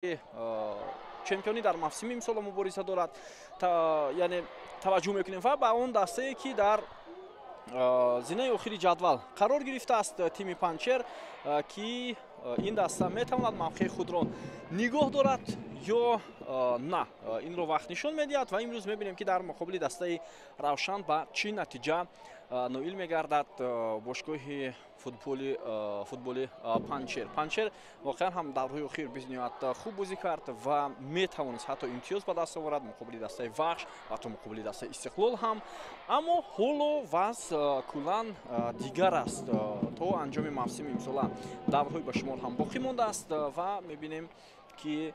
Чемпионӣ дар мавсими имсола мубориза дорад, яъне таваҷҷӯҳ мекунем ва ба он дастае, ки дар зинаи охири ҷадвал қарор гирифтааст, тими Панҷшер, ки ин даста метавонад мавқеи худро нигоҳ дорад ё на, инро вақт нишон медиҳад. Ва имрӯз мебинем, ки дар муқобили дастаи Равшан ба чӣ натиҷа ноил мегардад бошгоҳи футболи Панҷшер. Панҷшер воқеан ҳам даврҳои охир бениҳоят хуб бозӣ кард ва метавонист ҳатто имтиёз ба даст оварад муқобили дастаи Вахш ва ҳатто муқобили дастаи Истиқлол ҳам, аммо ҳоло вазъ куллан дигар аст. То анҷоми мавсими имсола даврҳои ба шумор ҳам боқӣ мондааст ва мебинем, ки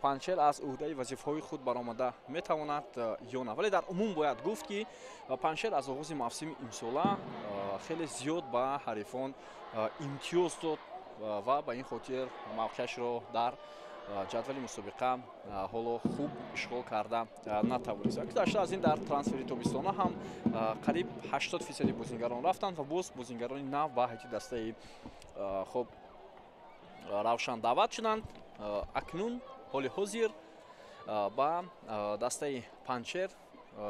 Панҷшер аз уҳдаи вазифаҳои худ баромада метавонад ё на. Вале дар умум бояд гуфт, ки Панҷшер аз оғози мавсими имсола хеле зиёд ба ҳарифон имтиёз дод ва ба ин хотир мавқеашро дар ҷадвали мусобиқа ҳоло хуб ишғол карда натавонист. Гузашта аз ин, дар трансфери тобистона ҳам қариб 80 фисади бозингарон рафтанд ва боз бозингарони нав ба ҳайати дастаи хуб Равшан даъват шуданд. Акнун ҳоли ҳозир ба дастаи Панҷшер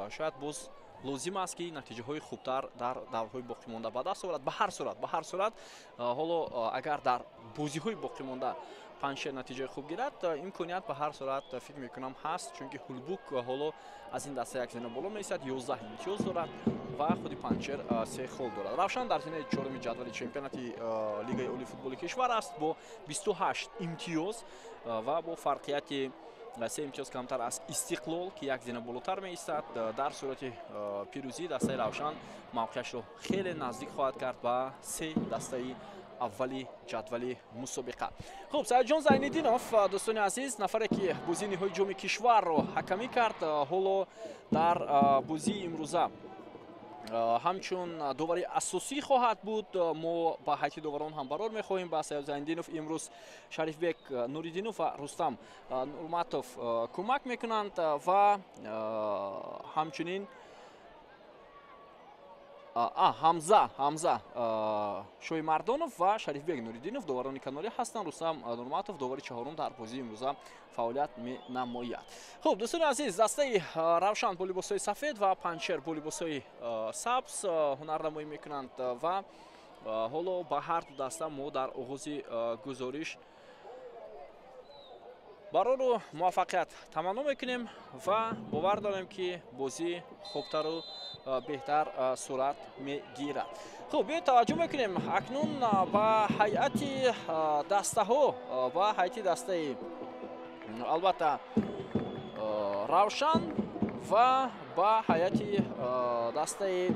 шояд боз лозим аст, ки натиҷаҳои хубтар дар даврҳои боқимонда ба даст оварад. Ба ҳар сурат, ҳоло агар дар бозиҳои боқимонда Панҷшер натиҷаи хуб гирад, имконият ба ҳар сурат, фикр мекунам, ҳаст, чунки Ҳулбук ҳоло аз ин даста як зина боло меистад, 11 имтиёз дорад ва худи Панҷшер се хол дорад. Равшан дар зинаи чоруми ҷадвали чемпионати Лигаи олии футболи кишвар аст бо 28 имтиёз ва бо фарқияти се имтиёз камтар аз Истиқлол, ки як зина болотар меистад. Дар сурати пирӯзӣ дастаи Равшан мавқеашро хеле наздик хоҳад кард ба се дастаи аввали ҷадвали мусобиқа. Хуб, Саидҷон Зайниддинов, дӯстони азиз, нафаре, ки бозии ниҳои Ҷоми кишварро ҳакамӣ кард, ҳоло дар бозии имрӯза ҳамчун довари асосӣ хоҳад буд. Мо ба ҳайати доварон ҳам барор мехоҳем ба Саид Зайниддинов. Имрӯз Шарифбек Нуриддинов ва Рустам Нурматов кӯмак мекунанд ва ҳамчунин Ҳамза Шоимардонов ва Шарифбек Нуриддинов доварони канорӣ ҳастанд. Рустам Нурматов довари чаҳорум дар бозии имрӯза фаъолият менамояд. Хуб, дӯстони азиз, дастаи Равшан бо либосҳои сафед ва Панҷшер бо либосҳои сабз ҳунарнамоӣ мекунанд ва ҳоло ба ҳар ду даста мо дар оғози гузориш барору муваффақият таманно мекунем ва бовар дорем, ки бозӣ хубтару беҳтар сурат мегирад. Хуб, биёед, таваҷҷӯҳ мекунем акнун ба ҳайати дастаҳо, ба ҳайати дастаи, албатта, Равшан ва ба ҳайати дастаи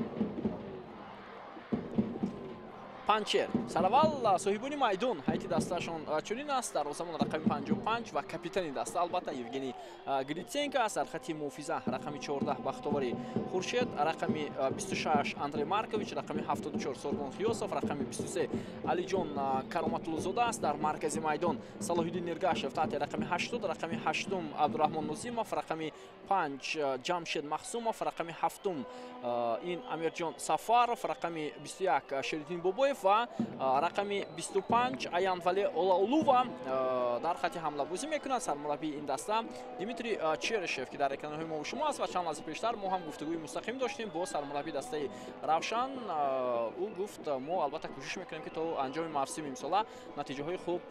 Панҷшер. Сараввал соҳибони майдон, ҳайати дастаашон чунин аст: дарвозабон рақами 55 ва капитани даста, албатта, Евгений Гритсенко аст. Дар хати муҳофиза рақами 14 Бахтовари Хуршед, рақами 26 Андрей Маркович, рақами 74 Сорбон Хиёсов, рақами 23 Алиҷон Кароматуллозода аст. Дар маркази майдон Салоҳиддин Иргашев таҳти рақами 80, рақами ҳаштум Абдураҳмон Нозимов, рақами 5 Ҷамшед Махсумов, рақами ҳафтум ин Амирҷон Сафаров, рақами 21 Шериддин Бобоев ва рақами 25 Аянвале Олаулува дар хати ҳамла бозӣ мекунад. Сармураббии ин даста Дмитрий Черышев, ки дар экранҳои мо шумо аст, ва чанд лаҳза пештар мо ҳам гуфтугӯи мустақим доштем бо сармураббии дастаи Равшан. Ӯ гуфт: мо, албатта, кӯшиш мекунем, ки то анҷоми мавсими имсола натиҷаҳои хуб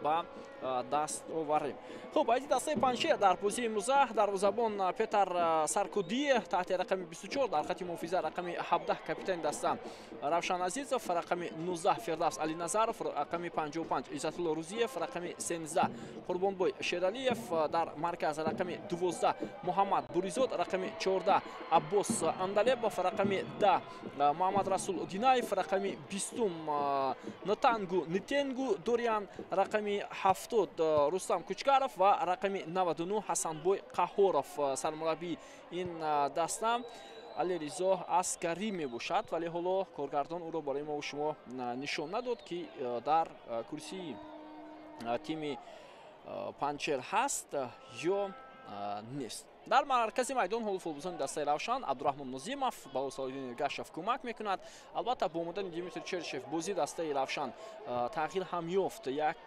ба даст оварем. Хуб, ҳайати дастаи Панҷшер дар бозии имрӯза: дарвозабон Петар Саркудие таҳти рақами 24, дар хати муҳофиза рақами 17 капитани даста Равшан Азизов, рақами 19 Фирдавс Алиназаров, рақами 55 Иззатулло Рузиев, рақами 13 Қурбонбой Шералиев, дар марказ рақами 12 Муҳаммад Буризод, рақами 14 Аббос Андалебов, рақами 10 Муҳаммад Расул Динаев, рақами 20 Нтангу Нтенгу Дориан, рақами 70 Рустам Кучкаров ва рақами 99 Ҳасанбой Қаҳоров. Сармураббии ин даста Алиризо Аскарӣ мебошад, вале ҳоло коргардон ӯро барои мо шумо нишон надод, ки дар курсии тими Панҷшер ҳаст ё нест. Дар маркази майдон ҳоло футболбозони дастаи Равшан Абдураҳмон Нозимов ба Салоҳиддин Эргашев кӯмак мекунад. Албатта, бо омадани Димитр Чершев бозии дастаи Равшан тағйир ҳам ёфт. Як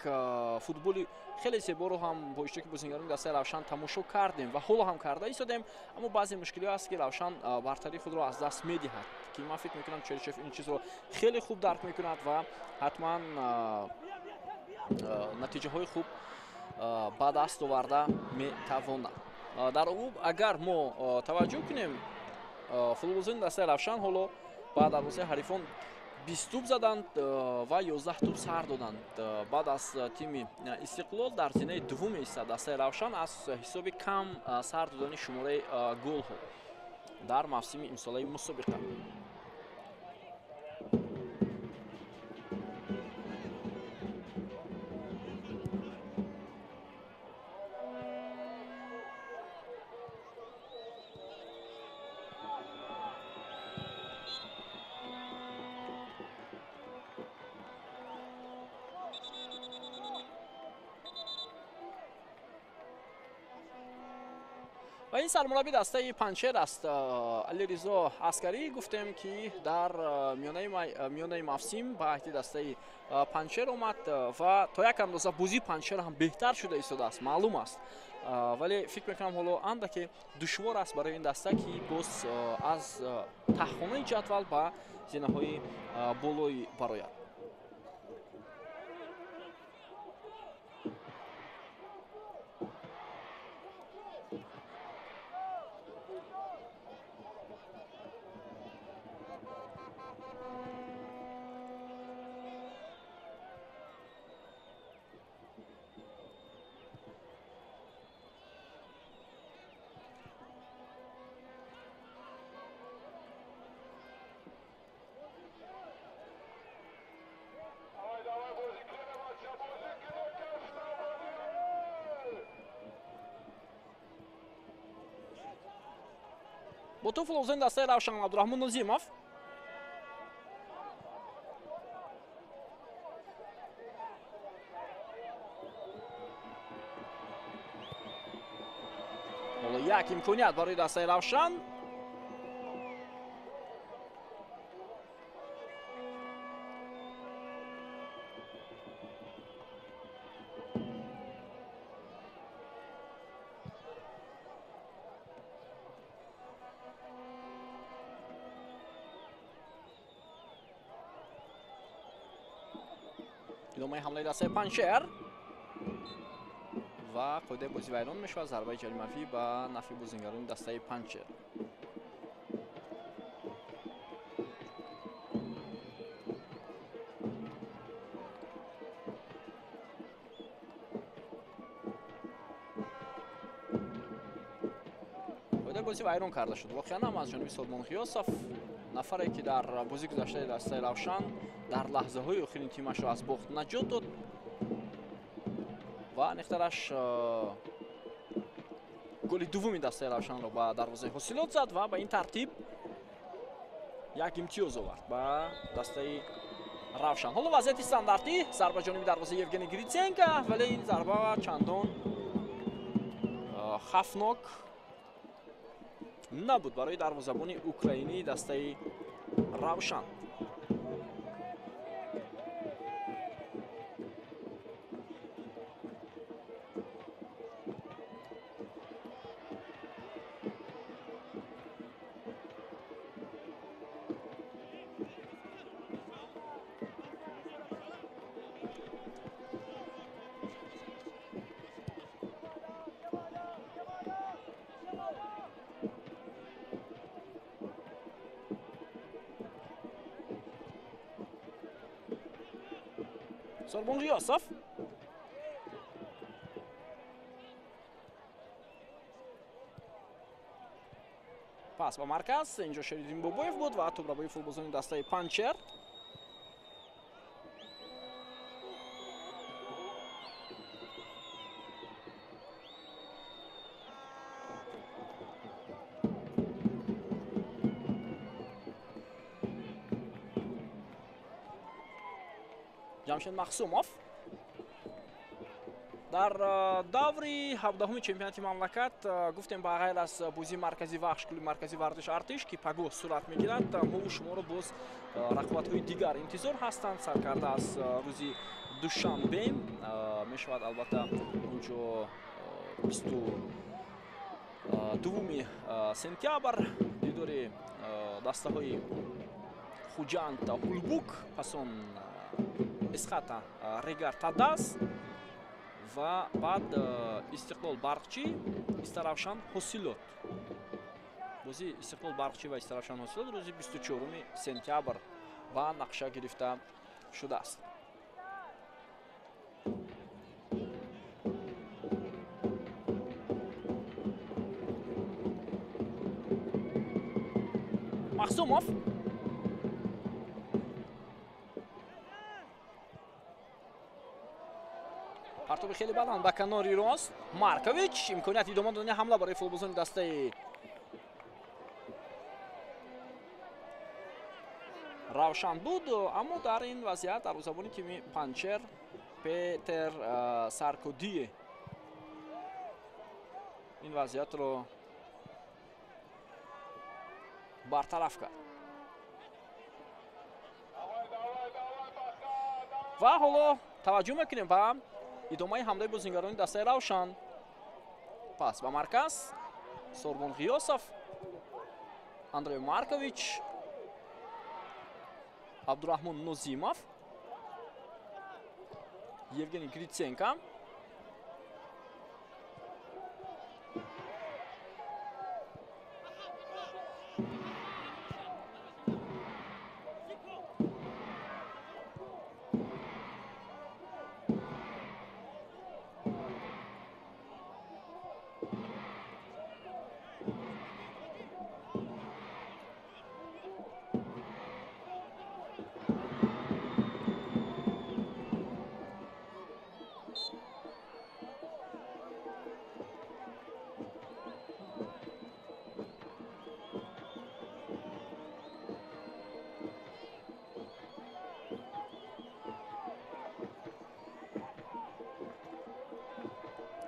футболи хеле зеборо ҳам бо иштироки бозингарони дастаи Равшан тамошо кардем ва ҳоло ҳам карда истодем, аммо баъзе мушкилиҳо аст, ки Равшан бартарии худро аз даст медиҳад, ки ман фикр мекунам, Чершев ин чизро хеле хуб дарк мекунад ва ҳатман натиҷаҳои хуб ба даст оварда метавонад. Дар умум, агар мо таваҷҷӯҳ кунем, футболбозони дастаи Равшан ҳоло ба дарвозаи ҳарифон 20 тӯб заданд ва 11 тӯб сар доданд. Баъд аз тими Истиқлол дар зинаи дуввум меистад дастаи Равшан аз ҳисоби кам сар додани шумораи голҳо дар мавсими имсолаи мусобиқа. Ва ин сармурабби дастаи Панҷшер аст, Алиризо Аскарӣ. Гуфтем, ки дар миёнаи мавсим ба ҳайати дастаи Панҷшер омад ва то як андоза бозии Панҷшер ҳам беҳтар шуда истодааст, маълум аст, вале фикр мекунам, ҳоло андаке душвор аст барои ин даста, ки боз аз таҳхонаи ҷадвал ба зинаҳои болоӣ барояд. Бо тӯб футболбозони дастаи Равшан Абдураҳмон Нозимов. Ҳоло як имконият барои дастаи Равшан. Идомаи ҳамлаи дастаи Панҷшер ва қоидаи бозӣ вайрон мешавад. Зарбаи ҷаримавӣ ба нафъи бозингарони дастаи Панҷшер. Қоидаи бозӣ вайрон карда шуд воқеан ҳам аз ҷониби Содмон Ғиёсов, нафаре ки дар бозии гузаштаи дастаи Равшан дар лаҳзаҳои охирин тимашро аз бохт наҷот дод ва аниқтараш голи дуввуми дастаи Равшанро ба дарвозаи ҳосилот зад ва ба ин тартиб як имтиёз овард ба дастаи Равшан. Ҳоло вазъияти стандартӣ, зарба ҷониби дарвозаи Евгений Гриценко, вале ин зарба чандон хафнок набуд барои дарвозабони украинии дастаи Равшан. Сорбон Ғиёсов. Пас ба марказ, инҷо Шериддин Бобоев буд ва тӯбрабои футболбозони дастаи Панҷшер. Ҷамшед Махсумов. Дар даври 17-уми чемпионати мамлакат гуфтем, ба ғайр аз бозии маркази Вахш, клуби маркази варзиш Артиш, ки пагоҳ сурат мегирад, мову шуморо боз рақобатҳои дигар интизор ҳастанд. Саркарда аз рӯзи душанбе мешавад, албатта, унҷо 22 сентябр дидори дастаҳои Хуҷанд Ҳулбук, пас он Эсхата Регар Тадаз ва баъд Истиқлол Барқчӣ, Истаравшан Ҳосилот. Бозии Истиқлол Барқчӣ ва Истаравшан Ҳосилот рӯзи 24 сентябр ба нақша гирифта шудааст. Махсумов партоби хеле баланд ба канори рост. Маркович, имконияти идома додани ҳамла барои футболбозони дастаи Равшан буд, аммо дар ин вазъият дарвозабони тими Панчер Петер Саркодие ин вазъиятро бартараф кард. Ва ҳоло таваҷҷӯҳ мекунем ба идомаи ҳамлаи бозингарони дастаи Равшан. Пас ба марказ Сорбон Ғиёсов, Андрей Маркович, Абдураҳмон Нозимов, Евгений Гриценко.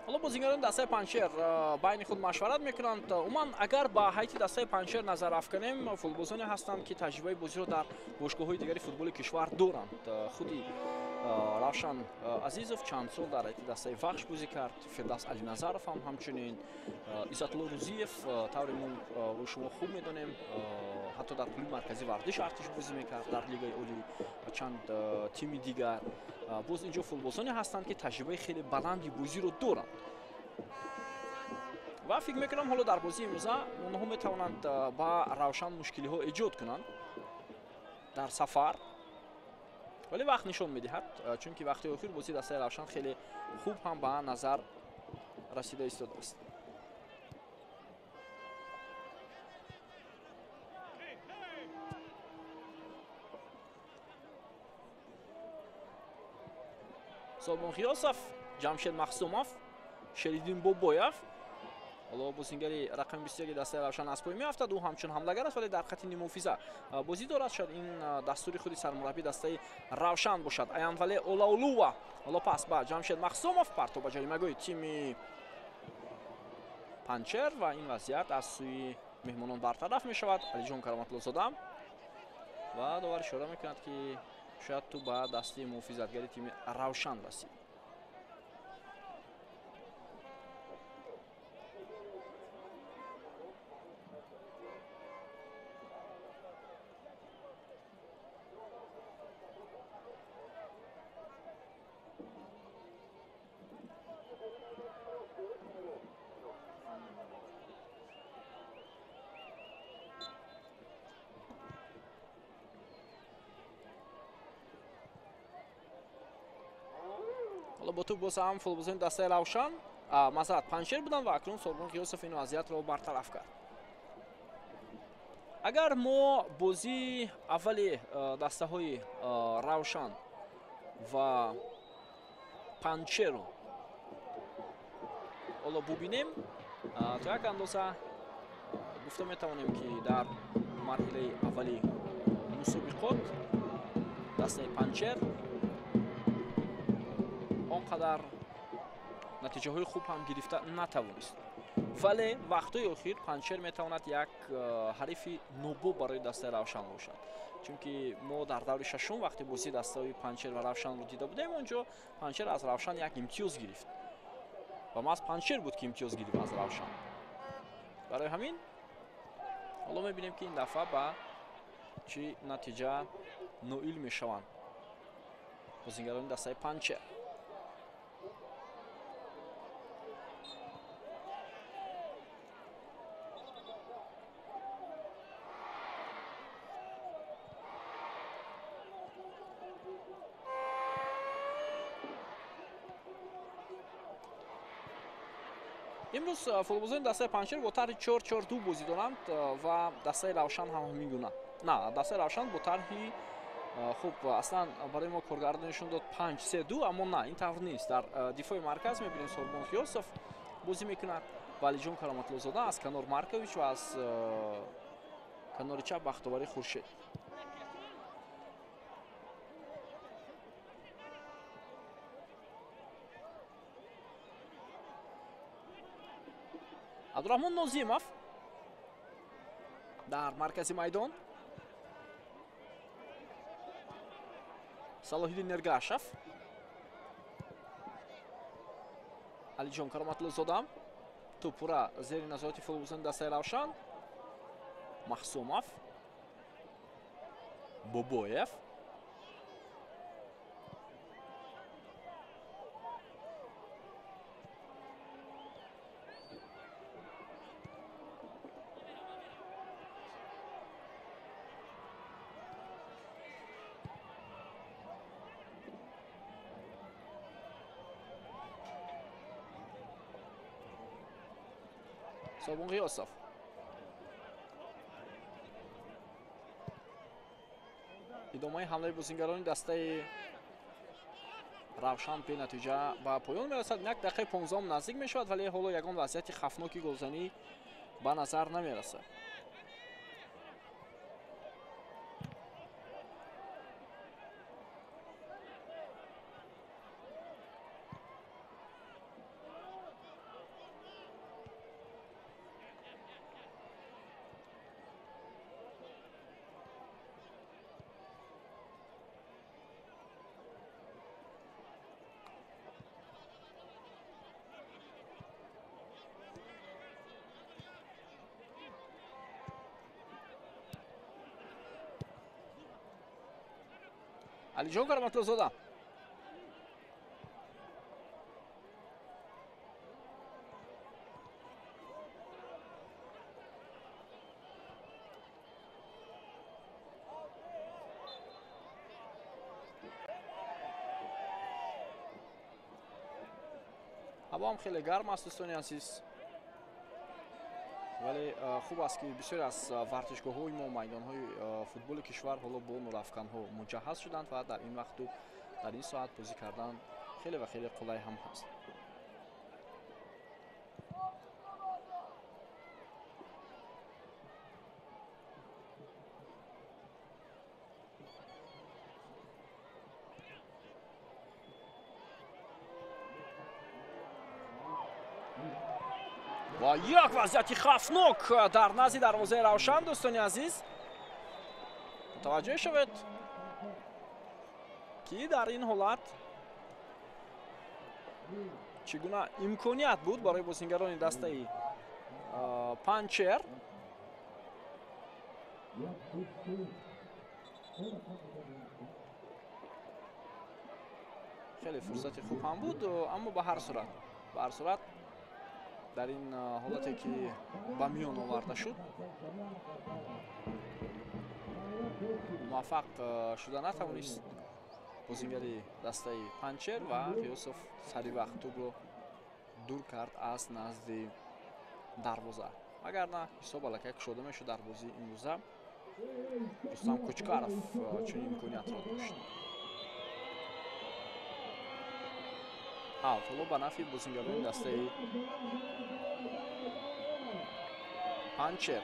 Ҳоло бозингарони дастаи Панҷшер байни худ машварат мекунанд. Умуман, агар ба ҳайати дастаи Панҷшер назар афканем, футболбозоне ҳастанд, ки таҷрибаи бозиро дар бошгоҳҳои дигари футболи кишвар доранд. Худи Равшан Азизов чанд сол дар ҳайати дастаи Вахш бозӣ кард, Фирдавс Алиназаров ҳам ҳамчунин, Иззатулло Рузиев, тавре мо шумо хуб медонем, ҳатто дар клуби маркази варзиш Артиш бозӣ мекард, дар лигаи олӣ ва чанд тими дигар. Боз инҷо футболбозоне ҳастанд, ки таҷрибаи хеле баланди бозиро доранд ва фикр мекунам, ҳоло дар бозии имрӯза онҳо метавонанд ба Равшан мушкилиҳо эҷод кунанд дар сафар, вале вақт нишон медиҳад, чунки вақти охир бозии дастаи Равшан хеле хуб ҳам ба назар расида истодааст. Собон Ғиёсов, Ҷамшед Махсумов, Шериддин Бобоев. Ҳоло бозингари рақами 21 дастаи Равшан аз пой меафтад. Ӯ ҳамчун ҳамлагар аст, вале дар хати нимҳофиза бозӣ дорад. Шояд ин дастури худи сармураббии дастаи Равшан бошад. Аянвале Олаулува ҳоло пас ба Ҷамшед Махсумов, партоб ба ҷаримагоҳи тими Панҷшер ва ин вазъият аз сӯи меҳмонон бартараф мешавад. Алиҷон Кароматуллозода ва довар ишора мекунад, ки шояд ту ба дасти муҳофизатгари тими Равшан расид. Ҳоло бо тӯб боз ҳам футболбозони дастаи Равшан, масалан Панҷшер буданд ва акнун Сорбон Ғиёсов ин вазъиятро бартараф кард. Агар мо бозии аввали дастаҳои Равшан ва Панҷшерро ҳоло бубинем, то як андоза гуфта метавонем, ки дар марҳилаи аввали мусобиқот дастаи Панҷшер он қадар Натиҷаҳои хуб ҳам гирифта натавонист. Вале вақтҳои охир Панҷшер метавонад як ҳарифи нобоб барои дастаи Равшан бошад. Чунки мо дар даври шашум вақте бозии дастаи Панҷшер ва Равшанро дида будем, онҷо Панҷшер аз Равшан як имтиёз гирифт. Ва маҳз Панҷшер буд, ки имтиёз гирифт аз Равшан. Барои ҳамин ҳоло мебинем, ки ин дафъа ба чӣ натиҷа ноил мешаванд бозингарони дастаи Панҷшер. Имрӯз футболбозони дастаи Панҷшер бо тарҳи 4-4-2 бозӣ доранд ва дастаи Равшан ҳам ҳамин гуна. На, дастаи Равшан бо тарҳи хуб, аслан барои мо коргардон нишон дод 5-3-2, аммо на, ин тавр нест. Дар дифои марказ мебинем Сорбон Ғиёсов бозӣ мекунад, Валиҷон Кароматлозода аз канор Маркович ва аз канори чап Бахтовари Хуршед. Абдурахмон Нозимов дар маркази майдон, Салоҳиддин Эргашев, Алиҷон Кароматлозода, тӯб пурра зери назорати футболбозони дастаи Равшан, Маҳсумов, Бобоев, Собун Ғиёсов. Идомаи ҳамлаи бозингарони дастаи Равшан бенатиҷа ба поён мерасад. Як дақиқаи 15 наздик мешавад, вале ҳоло ягон вазъияти хафноки голзанӣ ба назар намерасад. Алиҷон Кароматлозода. Ҳаво ҳам хеле гарм аст, дӯстони азиз, вале хуб аст, ки бисёре аз варзишгоҳҳои мо, майдонҳои футболи кишвар ҳоло бо нурафканҳо муҷаҳҳаз шуданд ва дар ин вақту дар ин соат бозӣ кардан хеле ва хеле қулай ҳам ҳаст. Ва як вазъияти хафнок дар назди дарвозаи Равшан, дӯстони азиз, мутаваҷҷӯҳ шавед, ки дар ин ҳолат чӣ гуна имконият буд барои бозингарони дастаи Панҷшер. Хеле фурсати хуб ҳам буд, аммо ба ҳар сурат дар ин ҳолате ки ба миён оварда шуд, муваффақ шуда натавонист бозингари дастаи Панҷшер ва Ғиёсов сари вақт тӯбро дур кард аз назди дарвоза. Вагарна ҳисоб аллакай кушода мешуд дар бозии имрӯза. Рустам Кучкаров чунин имкониятро дошт. Аут ҳоло ба нафъи бозингарони дастаи Панҷшер.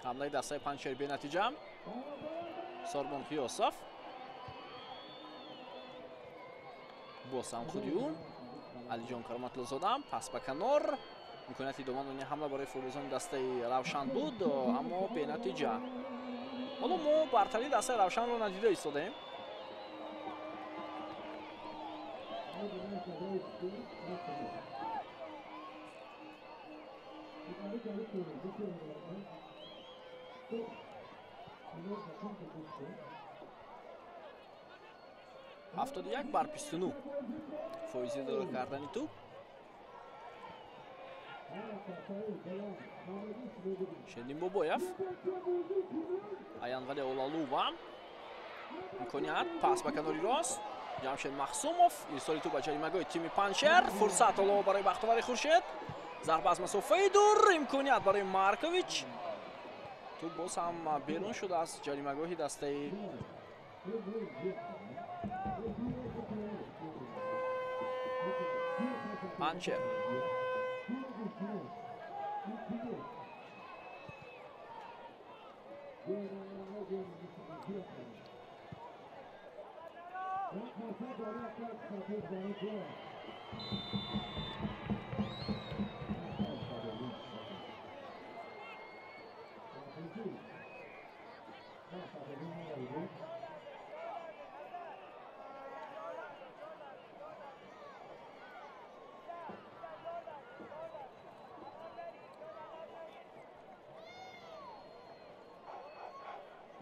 Ҳамлаи дастаи Панҷшер бенатиҷа. Сорбон Қиёсов. Боз ҳам худи ӯ. Алиҷон Кароматлозода пас ба канор. Имконияти идома додани ҳамла барои футболбозони дастаи Равшан буд, аммо бенатиҷа. Ҳоло мо бартарии дастаи Равшанро надида истодаем. 71-29 фоизи идора кардани тӯб. Шердин Бобоев, Аянвали Олалува, имконият пас ба канори рост. Ҷамшед Махсумов, ирсоли тӯб ба ҷаримагоҳи тими Панҷшер. Фурсат ҳоло барои Бахтовари Хуршед. Зарба аз масофаи дур, имконият барои Маркович. Тӯб боз ҳам берун шуд аз ҷаримагоҳи дастаи Панҷшер.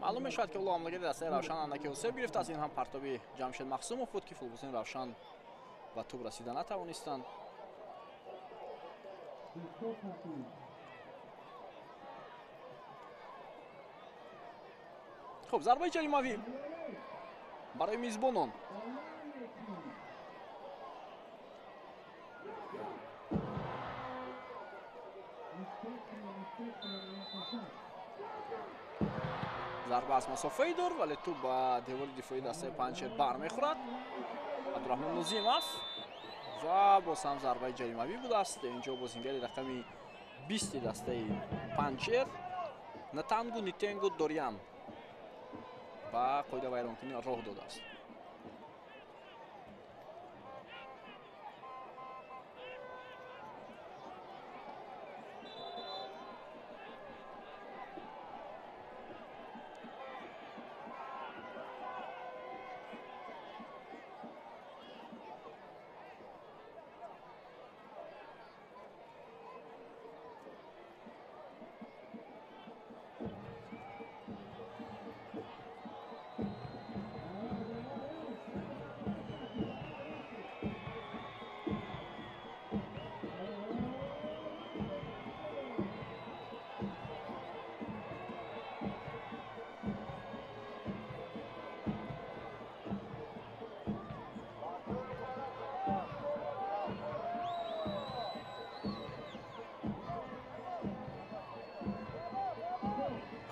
Маълум мешавад, ки ҳоло ҳамлагари дастаи Равшан андаке осеб гирифтааст. Ин ҳам партоби Ҷамшед Махсумов буд, ки футболбозони Равшан ба тӯб расида натавонистанд. Хуб, зарбаи ҷаримавӣ барои мизбонон. Зарба аз масофаи дур, вале тӯб ба девори дифоии дастаи Панҷшер бармехӯрад. Абдураҳмон Нузимов ва боз ҳам зарбаи ҷаримавӣ будааст. Инҷо бозингари рақами 20 дастаи Панҷшер Натангу Нитенгу Дориан ба қоидавайронкунӣ роҳ додааст.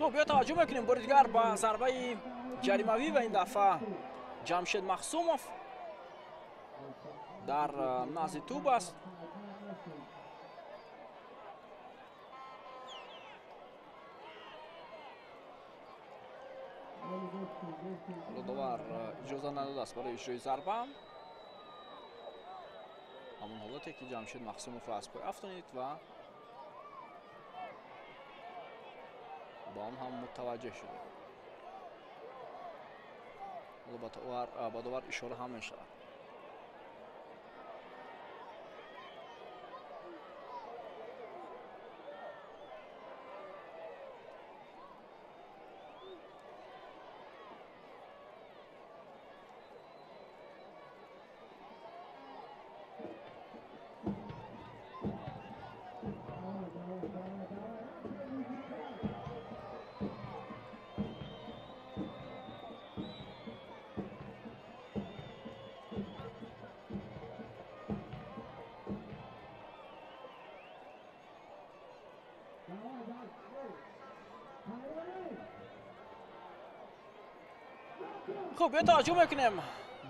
Хуб, биё таваҷҷӯҳ мекунем бори дигар ба зарбаи ҷаримавӣ ва ин дафъа Ҷамшед Махсумов дар назди тӯб аст. Ҳоло довар иҷоза надодааст барои иҷрои зарба. Ҳамон ҳолате ки Ҷамшед Махсумовро аз пой афтонид ва ба он ҳам мутаваҷҷеҳ шудем. Ҳоло ба довар ишора ҳам мешавад. Хуб, биё таваҷҷӯҳ мекунем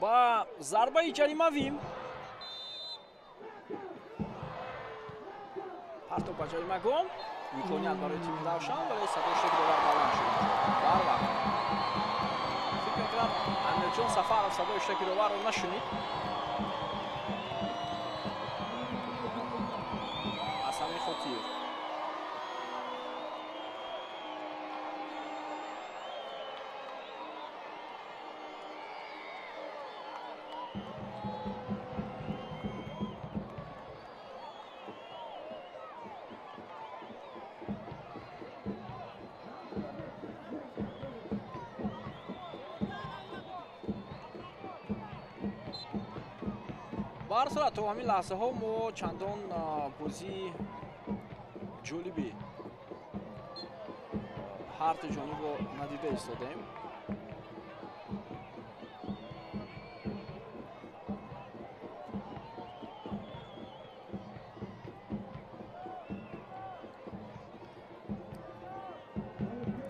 Ба зарбаи ҷаримавӣ. Партоб ба ҷаримагоҳ. Имконият барои тими Равшан, вале садои шекдовар баланд шуд. Барвақт. Фикр мекунам Амирҷон Сафаров садои шекдоварро нашунид. Аз ҳамин хотир ба ҳар сурат то ҳамин лаҳзаҳо мо чандон бозии ҷолиби ҳар ду ҷонибро надида истодаем.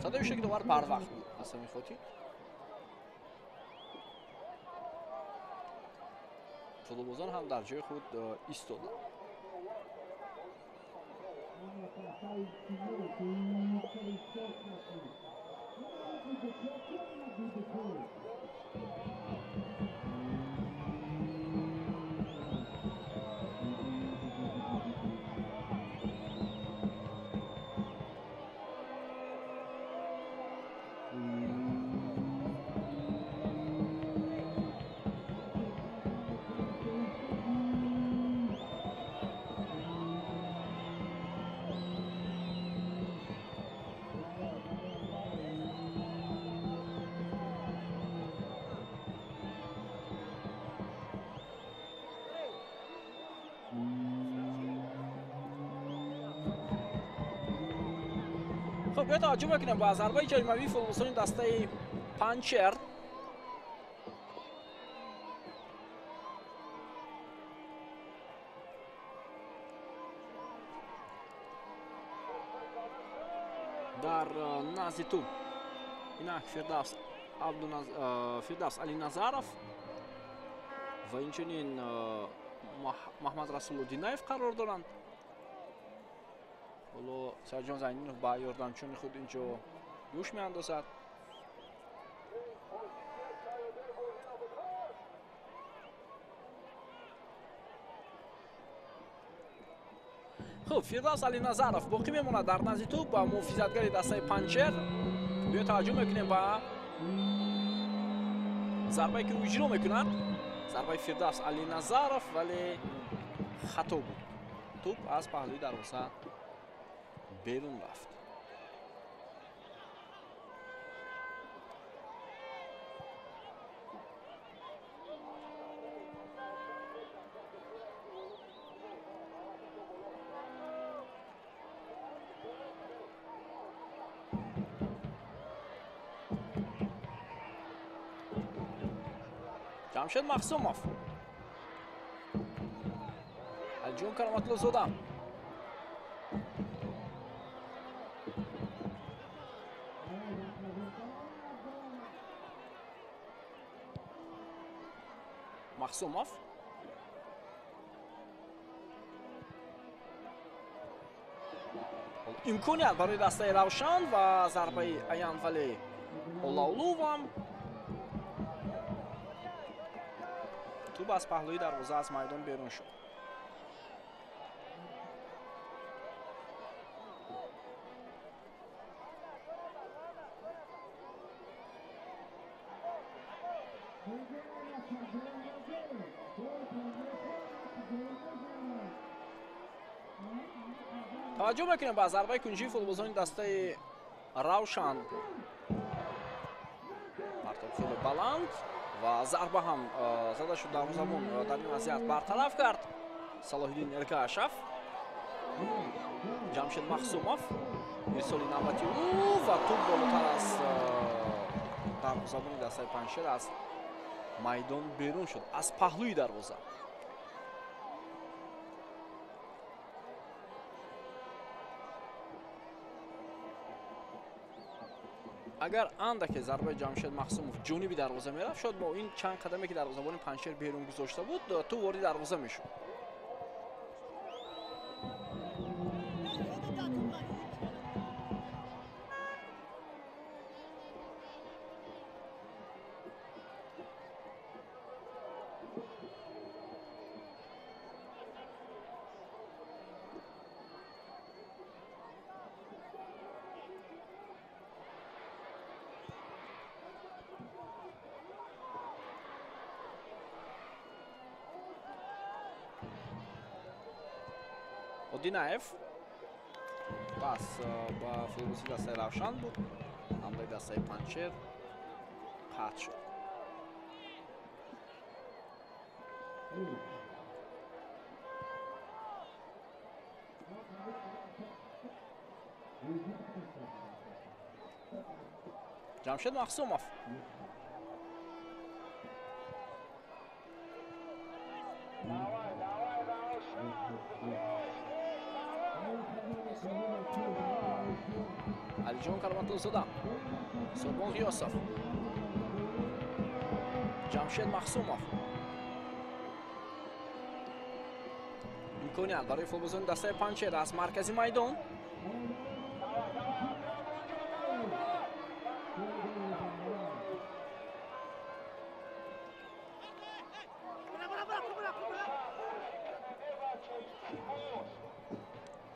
Садои шекдовар барвақт буд аз ҳамин хотир. Футболбозон ҳам дар ҷои худ истоданд. Хуб, биё таваҷҷӯҳ мекунем ба зарбаи ҷаримавии футболбозони дастаи Панҷшер. Дар назди тӯб инак Фирдавс Алиназаров ва инчунин Маҳмад Расулу Динаев қарор доранд. Ҳоло Саидҷон Зайнинов ба ёрдамчиёни худ инҷо гӯш меандозад. Хуб, Фирдавс Алиназаров боқӣ мемонад дар назди тӯб ба муҳофизатгари дастаи Панҷшер. Биё таваҷҷӯҳ мекунем ба зарбае ки ӯ иҷро мекунад. Зарбаи Фирдавс Алиназаров, вале хато буд. Тӯб аз паҳлӯи дарвоза берун рафт. Ҷамшед Махсумов, Алиҷон Кароматуллозода. Махсумов. Имконият барои дастаи Равшан ва зарбаи Аянвали Олаулувам. Тӯб аз паҳлӯи дарвоза аз майдон берун шуд. Таваҷҷӯҳ мекунем ба зарбаи кунҷии футболбозони дастаи Равшан. Партоб хеле баланд ва зарба ҳам зада шуд. Дарвозабон дар ин вазъият бартараф кард Салоҳиддин Эргашев. Ҷамшед Махсумов ирсоли навбати ӯ ва тӯб болотар аз дарвозабони дастаи Панҷшер аз майдон берун шуд, аз паҳлӯи дарвоза. Агар андаке зарбаи Ҷамшед Махсумов ҷониби дарвоза мерафт, шояд бо ин чанд қадаме ки дарвозабони Панҷшер берун гузошта буд, ту вориди дарвоза мешуд. Одинаев пас ба футболисти дастаи Равшан буд. Ҳамлаи дастаи Панҷшер қатъ шуд. Ҷамшед Махсумов Алиҷон Кароматуллозода, Сурбон Ғиёсов, Ҷамшед Махсумов. Имконият барои футболбозони дастаи Панҷшер аз маркази майдон.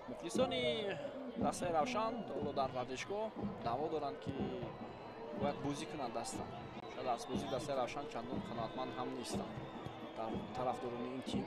Мухлисони дастаи Равшан ҳоло дар варзишгоҳ даъво доранд, ки бояд бозӣ кунанд даста. Шояд аз бозии дастаи Равшан чандон қаноатманд ҳам нестанд дар тарафдорони ин тим.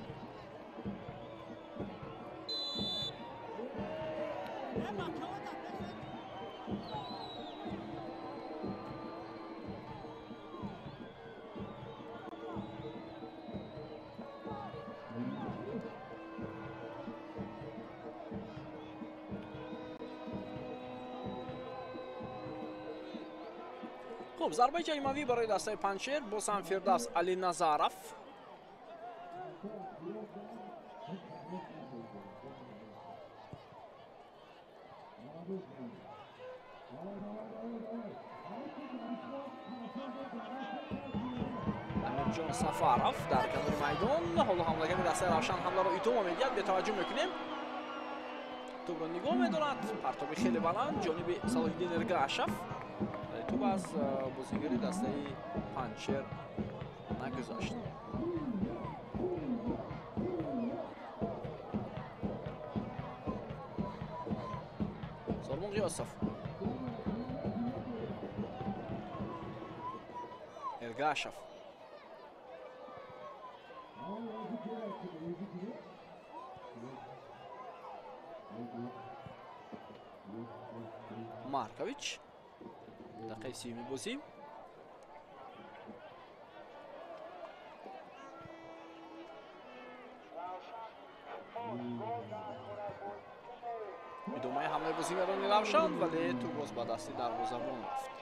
Хуб, зарбаи ҷаримавӣ барои дастаи Панҷшер боз ҳам Фирдавс Алиназаров. Амирҷон Сафаров дар канори майдон. Ҳоло ҳамлагари дастаи Равшан ҳамларо идома медиҳад. Бетаваҷҷӯҳ мекунем. Тӯбро нигоҳ медорад. Партоби хеле баланд ҷониби Салоҳиддин Эргашев. Тӯб аз бозигари дастаи Панҷшер нагузашт. Сормон Ғиёсов, Эргашев, Маркович. Дақиқаи сиюми бозӣ. Идомаи ҳамлаи бозигарони Равшан, вале тӯб боз ба дасти дарвозабон рафт.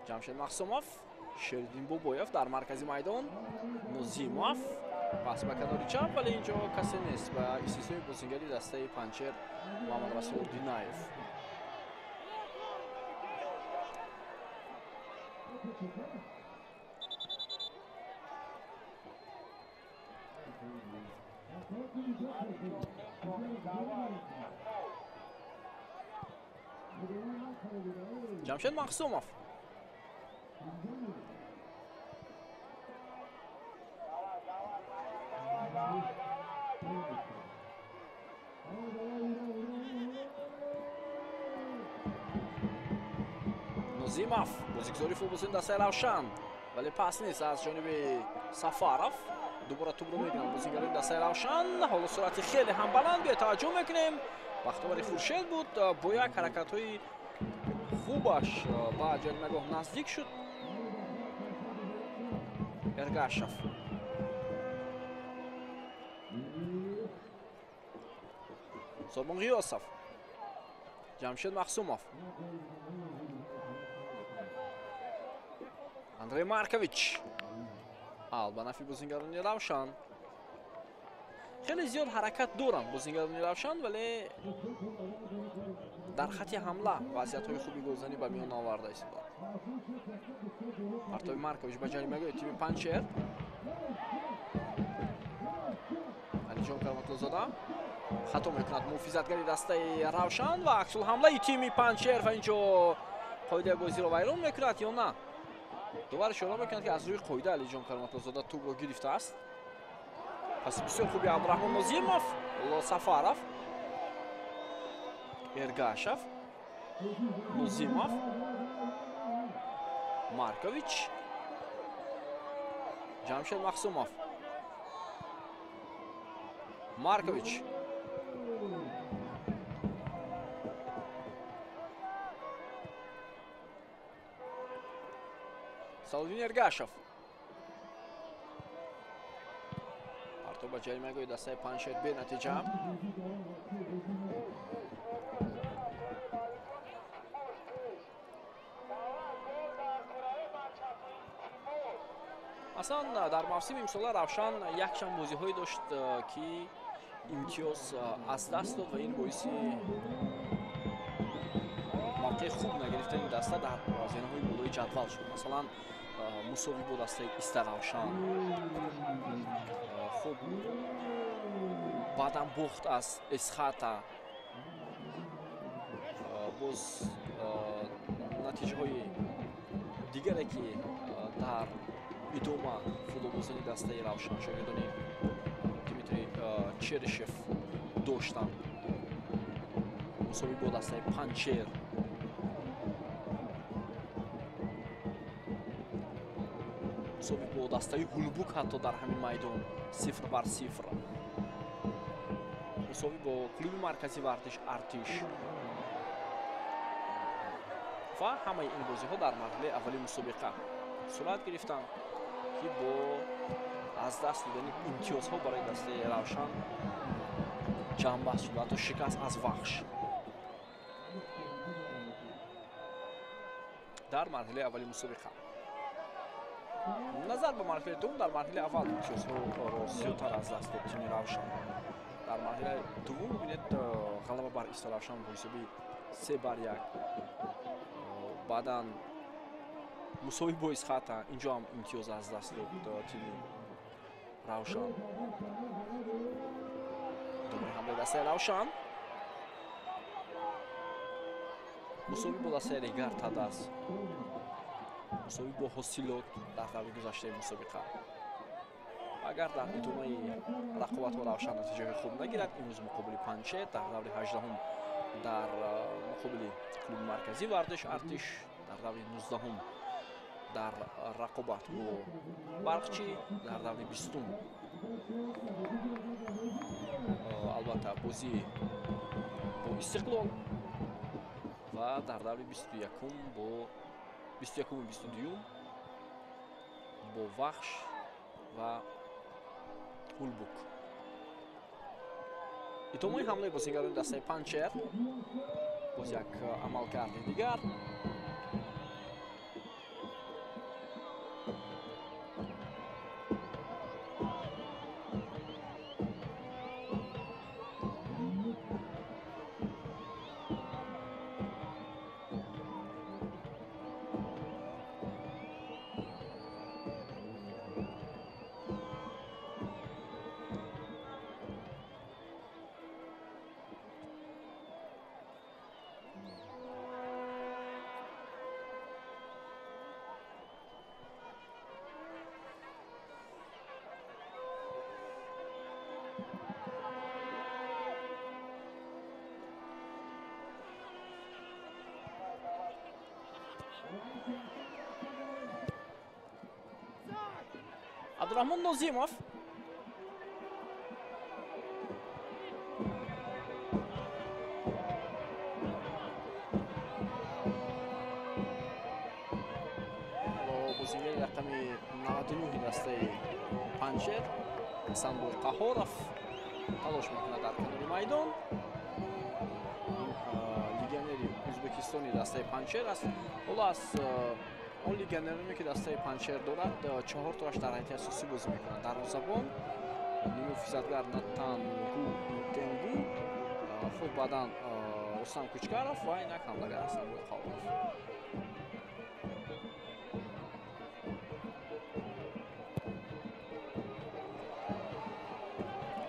Ҷамшед Махсумов, Шериддин Бобоев дар маркази майдон, Нозимов пас ба канори чап, вале инҷо касе нест ба истиснои бозигари дастаи Панҷшер Муҳаммадрасул Динаев. Ҷамшед Махсумов Нозимов бозигузори футболбозони дастаи Равшан, вале пас нест аз ҷониби Сафаров. Дубора тӯбро мегиранд бозигарони дастаи Равшан. Ҳоло суръати хеле ҳам баланд, бетаваҷҷӯҳ мекунем. Бахтовари Хуршед буд, бо як ҳаракатҳои хубаш ба ҷаримагоҳ наздик шуд. Эргашев. Сорбон Ғиёсов, Ҷамшед Махсумов, Андрей Маркович. Ал ба нафи бозингарони Равшан. Хеле зиёд ҳаракат доранд бозингарони Равшан, вале дар хати ҳамла вазъиятҳои хуби голзанӣ ба миён оварда истоданд. Партови Маркович ба ҷаримагоҳи тими Панҷшер. Алиҷон Кароматлозода хато мекунад муҳофизатгари дастаи Равшан ва аксулҳамлаи тими Панҷшер ва инҷо қоидаи бозиро вайрон мекунад ё на? Довар ишора мекунад, ки аз рӯи қоида Алиҷон Кароматлозода тӯбро гирифтааст. Паси бисёр хуби Абдураҳмон Нозимов, Сафаров, Эргашев, Нозимов, Маркович, Ҷамшед Махсумов, Маркович. Салудин Эргашев. Партоб ба ҷаримагоҳи дастаи Панҷшер бенатиҷа. Масалан, дар мавсими имсола Равшан якчанд бозиҳое дошт, ки имтиёз аз даст дод ва ин боиси мавқеи хуб нагирифтани даста дар зинаҳои болои ҷадвал шуд. Масалан, мусовӣ бо дастаи Истаравшан, хуб баъдан бохт аз Эсхата, боз натиҷаҳои дигаре, ки дар идома футболбозони дастаи Равшан шогирдони Дмитрий Черышев доштанд, мусовӣ бо дастаи Панҷшер, мусовӣ бо дастаи Ҳулбук ҳатто дар ҳамин майдон 0-0, мусовӣ бо клуби марказии варзиш Артиш ва ҳамаи ин бозиҳо дар марҳилаи аввали мусобиқа сурат гирифтанд, ки бо аз даст додани имтиёзҳо барои дастаи Равшан ҷамъбаст шуд, ҳатто шикаст аз Вахш дар марҳилаи аввали мусобиқа. Назар ба марҳилаи дуввум, дар марҳилаи аввал имтиёзҳоро зиёдтар аз даст дод тими Равшан. Дар марҳилаи дуввум бибинед, ғалаба бар Истаравшан бо ҳисоби 3-1, баъдан мусовӣ бо Исхата, инҷо ҳам имтиёз аз даст дод тими Равшан. Думаи ҳамлаи дастаи Равшан, мусовӣ бо дастаи Регар Тадас, мусовӣ бо Ҳосилот дар даври гузаштаи мусобиқа. Агар дар идомаи рақобатҳо Равшан натиҷаҳои хуб нагирад, имрӯз муқобили Панҷшер, дар даври 18-ум дар муқобили клуби марказии варзиш Артиш, дар даври 19-ум дар рақобат бо Барқчӣ, дар даври 20-ум албатта бозӣ бо Истиқлол ва дар даври 21-ум бо 21-уму 22-юм бо Вахш ва Ҳулбук. Идомаи ҳамлаи бозингарони дастаи Панҷшер, боз як амалкарди дигар. Абдурахмон Нозимов, бозингари рақами 99 дастаи Панҷшер, Ҳасанбой Қаҳоров талош мекунад дар канори майдон. Ӯзбекистони дастаи Панҷшер аст. Ҳоло аз он легионероне, ки дастаи Панҷшер дорад, 4 тоаш дар ҳайати асосӣ бозӣ мекунанд. Дарвозабон, нимҳофизатгар Натангу Тенгу, хуб баъдан Рустам Кучкаров ва инак ҳамлагар Ҳасанбой Қавлов.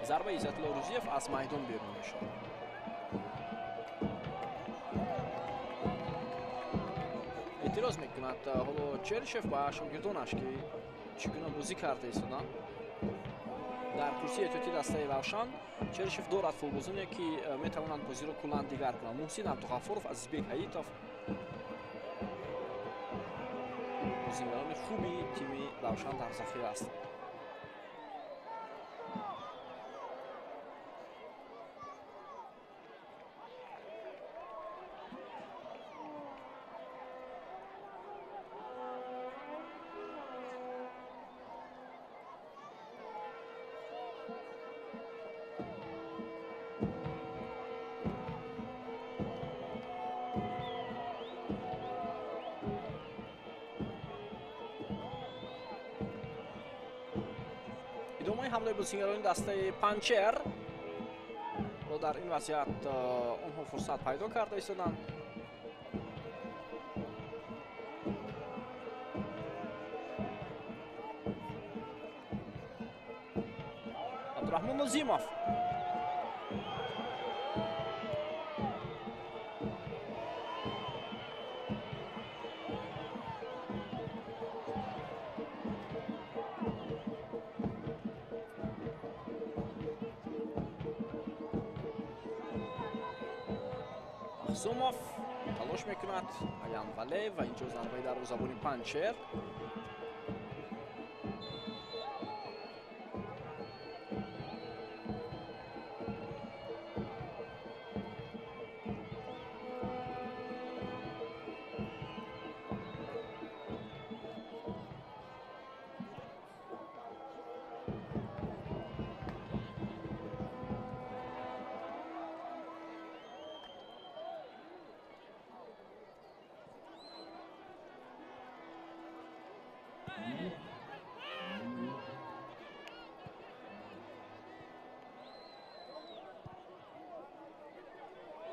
Зарбаи Иззатулло Рӯзиев аз майдон берун мешавад. Эътироз мекунад ҳоло Черишев ба шогирдонаш, ки чӣ гуна бозӣ карда истоданд. Дар курсии эҳтиётии дастаи Равшан Черишев дорад футболбозоне, ки метавонанд бозиро куллан дигар кунанд. Муҳсин Абдуғаффоров, Азизбек Ҳаитов бозигарони хуби тими Равшан дар захира ҳастанд. Идомаи ҳамлаи бозигарони дастаи Панҷшер. Дар ин вазъият онҳо фурсат пайдо карда истоданд. Абдураҳмон Нозимов. Махсумов талош мекунад, Аян Валеев ва инҷо зарбаи дарвозабони Панҷшер.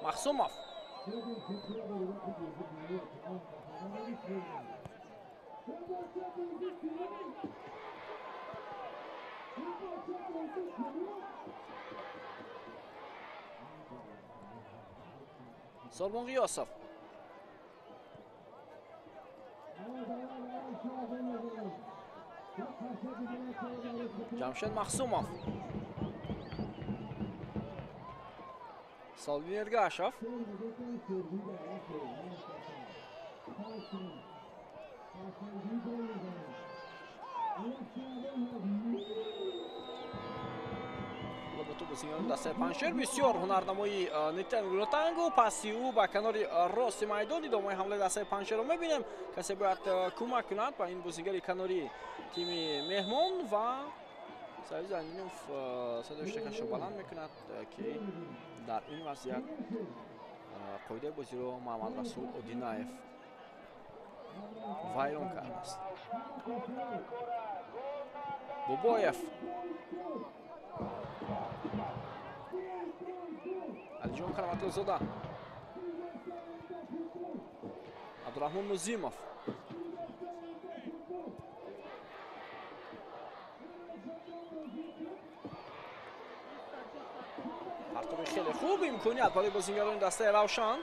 Махсумов. Солмон Ғиёсов. Ҷамшед Махсумов. Салвин Эргашев. Бозигарони дастаи Панҷшер бисёр ҳунарнамоии Нитенгу Нотангу, паси ӯ ба канори рости майдон. Идомаи ҳамлаи дастаи Панҷшерро мебинем. Касе бояд кӯмак кунад ба ин бозигари канори тими меҳмон ва Саид Зайниддинов садои штакашро баланд мекунад, ки дар ин вазъият қоидаи бозиро Муҳаммадрасул Одинаев вайрон кардааст. Бобоев. Алиҷон Караматуллозода. Абдураҳмон Нозимов. Партоби хеле хуб, имконият барои бозигарони дастаи Равшан.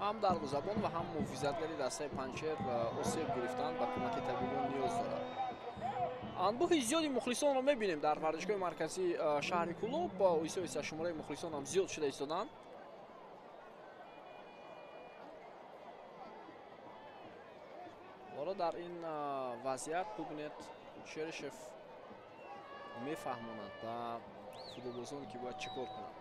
Ҳам дарвозабон ва ҳам муҳофизатгари дастаи Панҷшер осеб гирифтанд, ба кӯмаки табибон ниёз дорад. Анбӯҳи зиёди мухлисонро мебинем дар варзишгоҳи марказии шаҳри Кӯлоб. Оҳиста оҳиста шумораи мухлисон ҳам зиёд шуда истоданд. Ҳоло дар ин вазъият бубинед, Черышев мефаҳмонад ба футболбозон, ки бояд чӣ кор кунанд.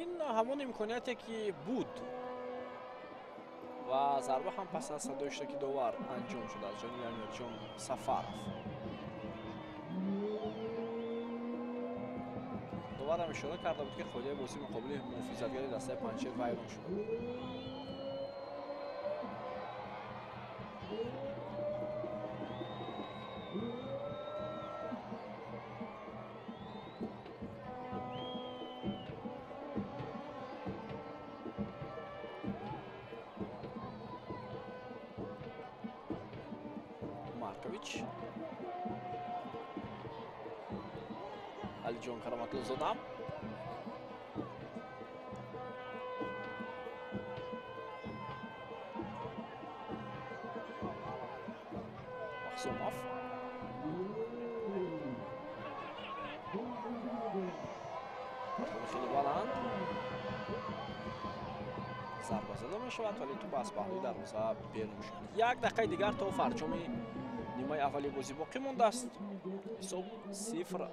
Ин ҳамон имконияте ки буд ва зарба ҳам пас аз садои иштироки довар анҷом шуд аз ҷониби Амирҷон Сафаров. Довар ҳам ишора карда буд, ки қоидаи бозӣ муқобили муҳофизатгари дастаи Панҷшер вайрон шуда буд. Маркович, Алиҷон Кароматлузода, Махсумов, хеле баланд зарба зада мешавад, вале тӯп аз паҳлӯи дарвоза берун шуд. Як дақиқаи дигар то фарҷоми нимаи аввали бозӣ боқӣ мондааст. Ҳисоб 0-0.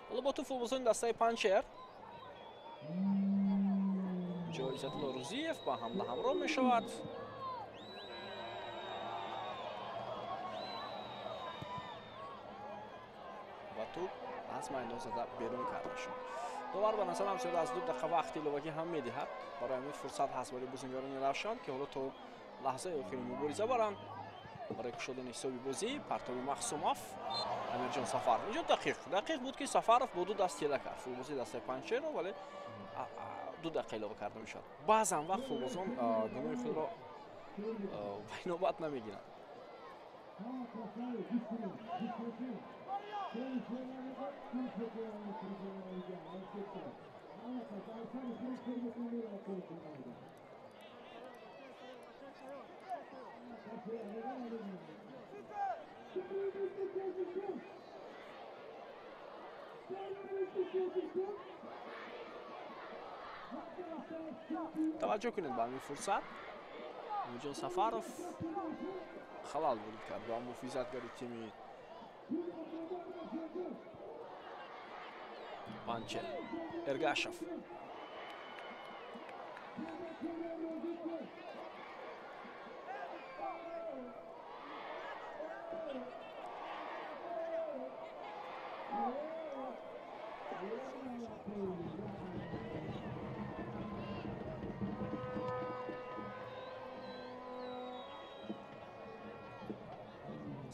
Ҳоло бо ту футболбозони дастаи Панҷшер ҷо Иззатулло Рӯзиев ба ҳамла ҳамроҳ мешавад. Ва тӯп аз майдон зада берун карда шуд. Довар ба назарам зиёда аз 2 дақиқа вақти иловагӣ ҳам медиҳад. Барои ҳамин фурсат ҳаст барои бозингарони Равшан, ки ҳоло то лаҳзаи охири мубориза баранд барои кушодани ҳисоби бозӣ. Партоби Махсумов, Амирҷон Сафаров. Инҷо дақиқ буд, ки Сафаров бо 2 даст тела кард футболбози дастаи Панҷшерро, вале 2 дақиқа илова карда мешавад. Баъзан вақт футболбозон гуноҳи худро ба инобат намегиранд. Таваҷҷӯҳ кунед ба ҳамин фурсат. Амирҷон Сафаров халал ворид кард ба муҳофизатгари тими Панҷшер Эргашев.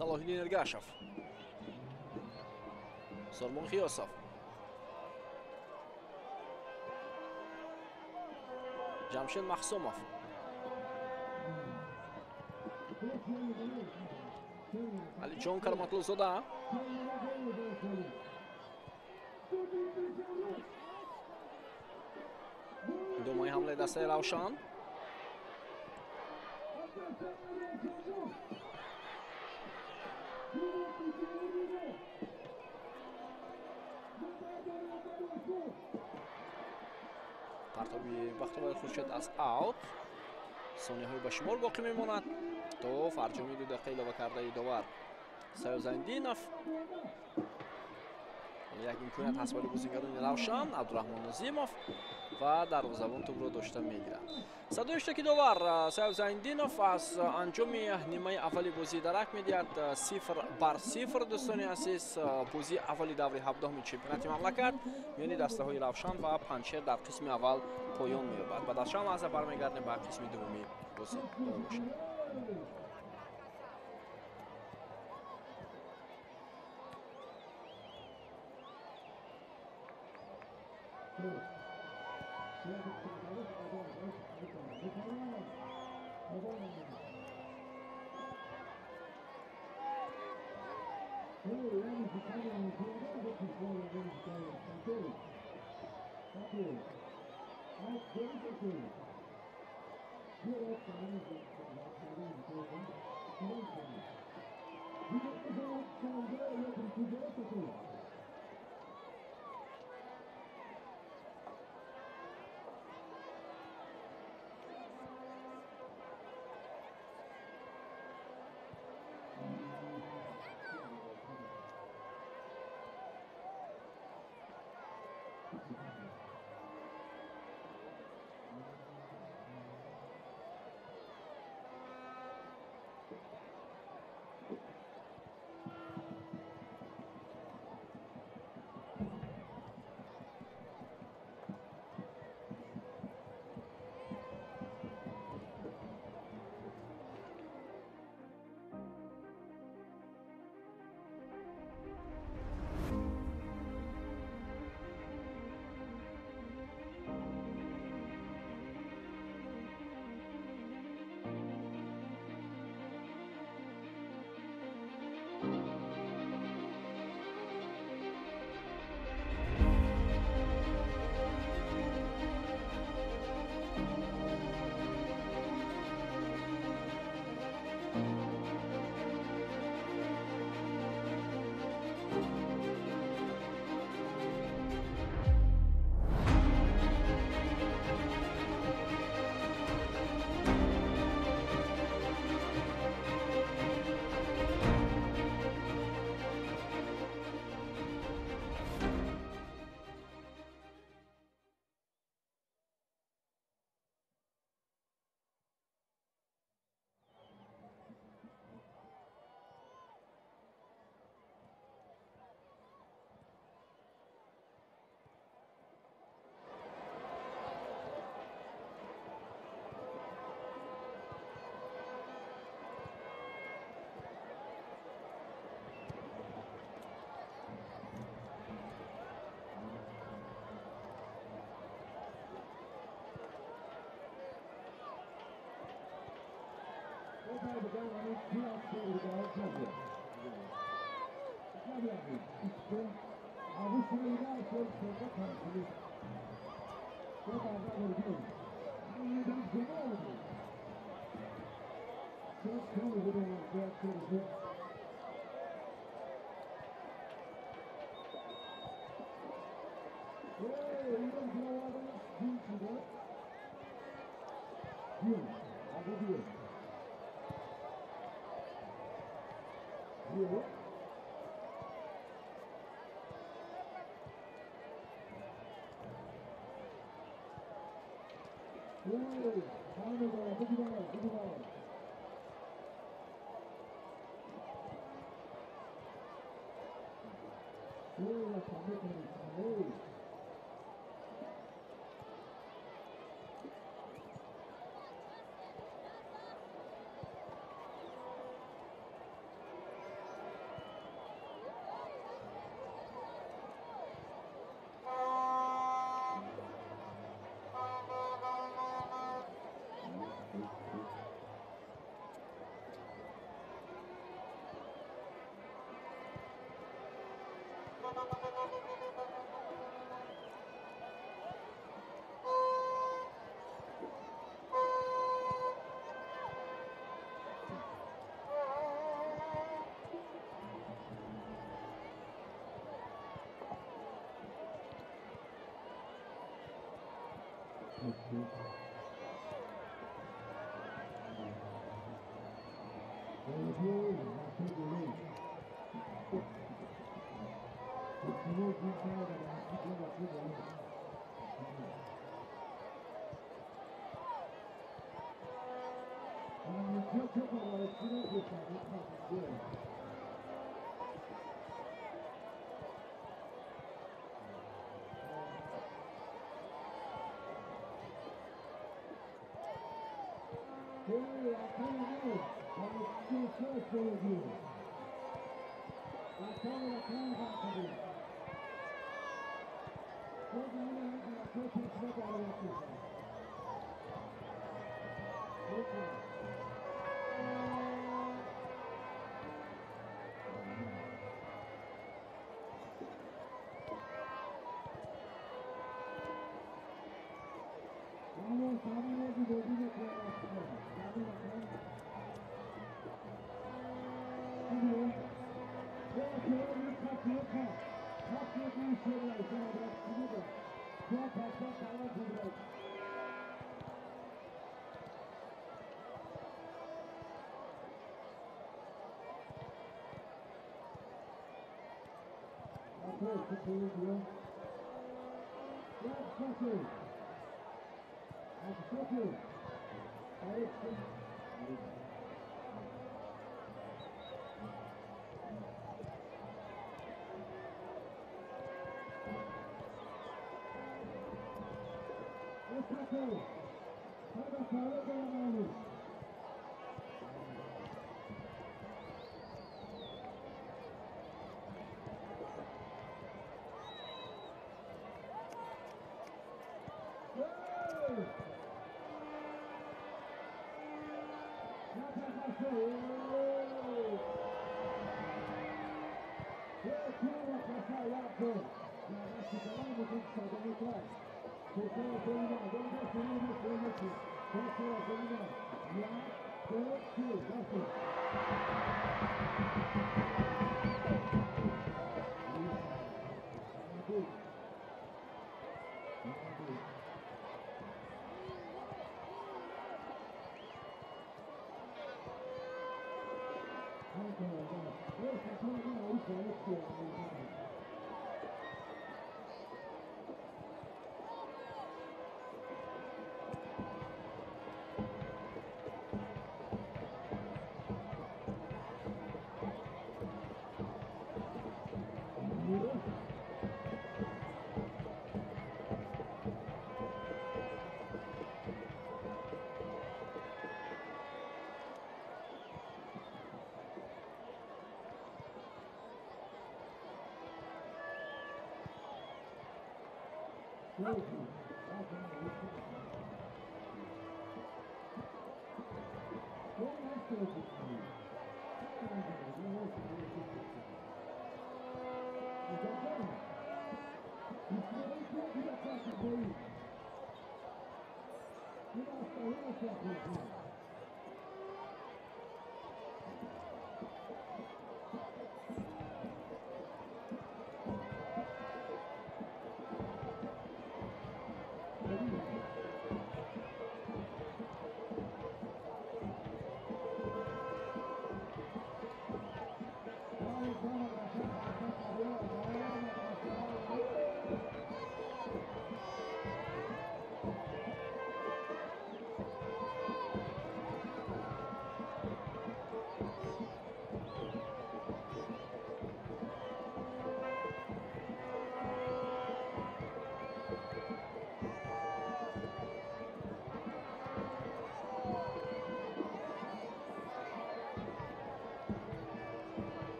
Салоҳиддин Эргашев, Сормон Хиёсов, Ҷамшед Махсумов, Алиҷон Кароматлузода, думои ҳамлаи дастаи Равшан. Партоби Бахтовар Хуршед аз аут. Сонияҳои ба шумор боқӣ мемонад то фарҷоми 2 дақиқа илова кардаи довар Саёф Зайндинов. Як имконият ҳаст барои бозигарони Равшан. Абдураҳмон Нозимов ва дарвозабон тӯбро дошта мегирад. Садои иштироки довар Саёф Зайндинов аз анҷоми нимаи аввали бозӣ дарак медиҳад. 0-0. Дӯстони азиз, бозии аввали даври 17-ми чемпионати мамлакат миёни дастаҳои Равшан ва Панҷшер дар қисми аввал поён меёбад. Баъд аз чанд лаҳза бармегардем ба қисми дуввуми бозӣ. Бошед.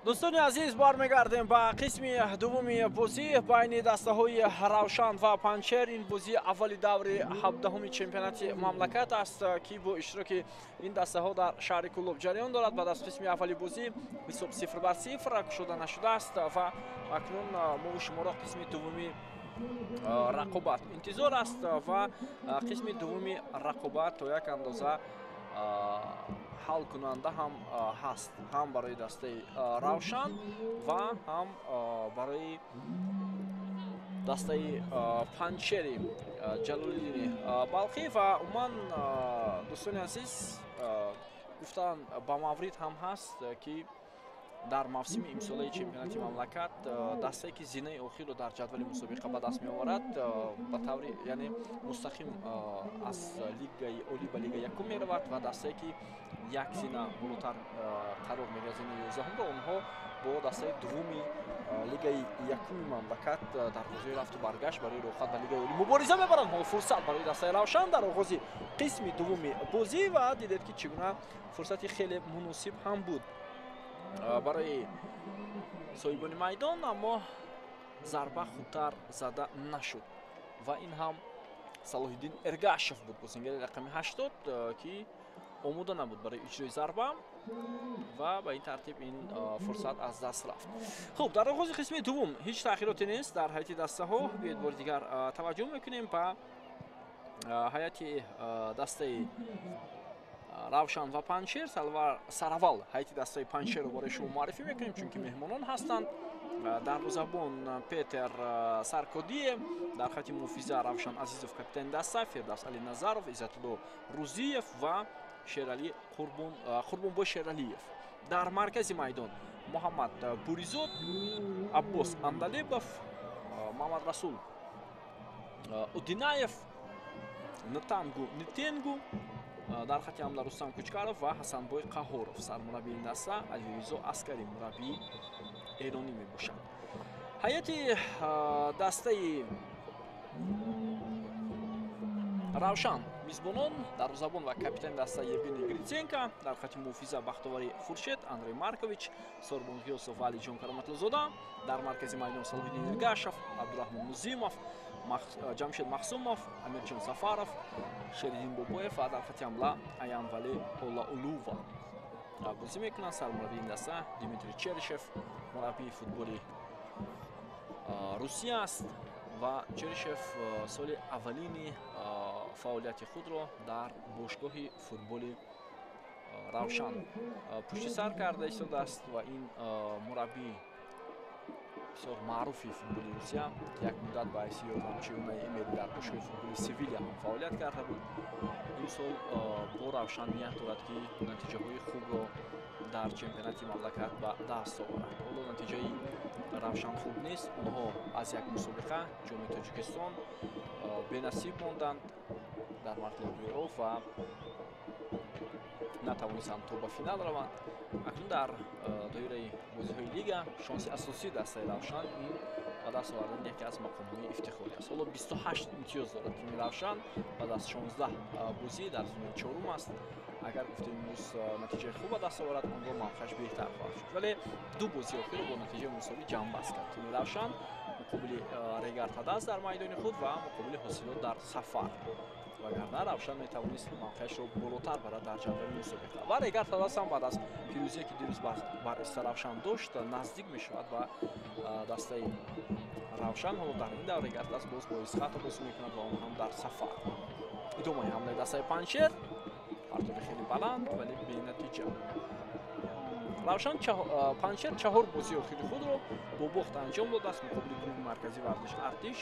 Дӯстони азиз, бармегардем ба қисми дуввуми бозӣ байни дастаҳои Равшан ва Панҷшер. Ин бозӣ аввали даври 17-уми чемпионати мамлакат аст, ки бо иштироки ин дастаҳо дар шаҳри Кӯлоб ҷараён дорад. Баъд аз қисми аввали бозӣ ҳисоб 0-0 кушода нашудааст ва акнун мо шуморо қисми дуввуми рақобат интизор аст ва қисми дуввуми рақобат то як андоза ҳалкунанда ҳам ҳаст, ҳам барои дастаи Равшан ва ҳам барои дастаи Панҷшери Ҷалолиддини Балхӣ. Ва умуман, дӯстони азиз, гуфтан ба маврид ҳам ҳаст, ки дар мавсими имсолаи чемпионати мамлакат дастае, ки зинаи охирро дар ҷадвали мусобиқа ба даст меоварад, ба таври яъне мустақим аз лигаи олӣ ба лигаи якум меравад ва дастае, ки як зина болотар қарор мегирад, зинаи 11-умро, онҳо бо дастаи дуввуми лигаи якуми мамлакат дар бозии рафту баргашт барои роҳхат ба лигаи олӣ мубориза мебаранд. Ҳоло фурсат барои дастаи Равшан дар оғози қисми дуввуми бозӣ ва дидед, ки чӣ гуна фурсати хеле муносиб ҳам буд барои соҳибони майдон, аммо зарба хубтар зада нашуд ва ин ҳам Салоҳиддин Эргашев буд, бозингари рақами 80, ки омода набуд барои иҷрои зарба ва ба ин тартиб ин фурсат аз даст рафт. Хуб, дар оғози қисми дуввум ҳеҷ таъхироте нест дар ҳайати дастаҳо. Биёед бори дигар таваҷҷӯҳ мекунем ба ҳайати дастаи Равшан ва Панҷшер. Сараввал ҳайати дастаи Панҷшерро барои шумо муаррифӣ мекунем, чунки меҳмонон ҳастанд. Дарвозабон Петер Саркодие, дар хати муҳофиза Равшан Азизов капитани даста, Фирдавс Али Назаров, Иззатулло Рузиев ва Шерали Қурбонбой Шералиев. Дар маркази майдон Муҳаммад Буризод, Аббос Андалебов, Мамадрасул Удинаев, Нтангу Нитенгу, дар хати ҳамла Рустам Кучкаров ва Ҳасанбой Қаҳоров. Сармураббии ин даста Алиризо Аскарӣ, мураббии эронӣ мебошад. Ҳайати дастаи Равшан мизбонон, дарвозабон ва капитани даста Евгений Гриценко, дар хати муҳофиза Бахтовари Хуршед, Андрей Маркович, Сорбон Ғиёсов ва Алиҷон Кароматлузода, дар маркази майдон Салоҳиддин Эргашев, Абдураҳмон Нузимов, Ҷамшед Махсумов, Амирҷон Сафаров, Шериддин Бобоев ва дар хати ҳамла Аянвали Олаулува бозӣ мекунанд. Сармураббии ин даста Дмитрий Черишев, мураббии футболи Русия аст ва Черишев соли аввалини фаъолияти худро дар бошгоҳи футболи Равшан пушти сар карда истодааст ва ин мураббии бисёр маъруфи футболи Русия, ки як муддат ба ҳайси ёрдамчии Унаи Эмери дар бошгоҳи футболи Севилия ҳам фаъолият карда буд, имсол бо Равшан ният дорад, ки натиҷаҳои хубро дар чемпионати мамлакат ба даст оварад. Ҳоло натиҷаи Равшан хуб нест, онҳо аз як мусобиқа ҷоми Тоҷикистон бенасиб монданд дар марҳилаи плей-офф ва натавонистанд то ба финал раванд. Акнун дар доираи бозиҳои лига шонси асосии дастаи Равшан ин ба даст овардани яке аз мақомҳои ифтихорӣ аст. Ҳоло 28 имтиёз дорад тими Равшан, баъд аз 16 бозӣ дар зонаи чорум аст. Агар гуфтем имрӯз натиҷаи хуб ба даст оварад, он гоҳ мавқеаш беҳтар хоҳад шуд. Вале ду бозии охирро бо натиҷаи мусовӣ ҷамъбаст кард тими Равшан муқобили Регар Тадаз дар майдони худ ва муқобили Ҳосилот дар сафар. Вагарна Равшан метавонист мавқеашро болотар барад дар ҷадвали мусобиқа. Ва Регар Тадаз ҳам баъд аз пирӯзие, ки дирӯз бар Истаравшан дошт, наздик мешавад ба дастаи Равшан. Ҳоло дар ин давр Регар Тадаз боз бо Исхато бозӣ мекунад ва он ҳам дар сафар. Идомаи ҳамлаи дастаи Панҷшер, партоби хеле баланд, вале бенатиҷа. Равшан Панҷшер чаҳор бозии охири худро бо бохт анҷом додааст муқобили клуби марказии варзиш Артиш,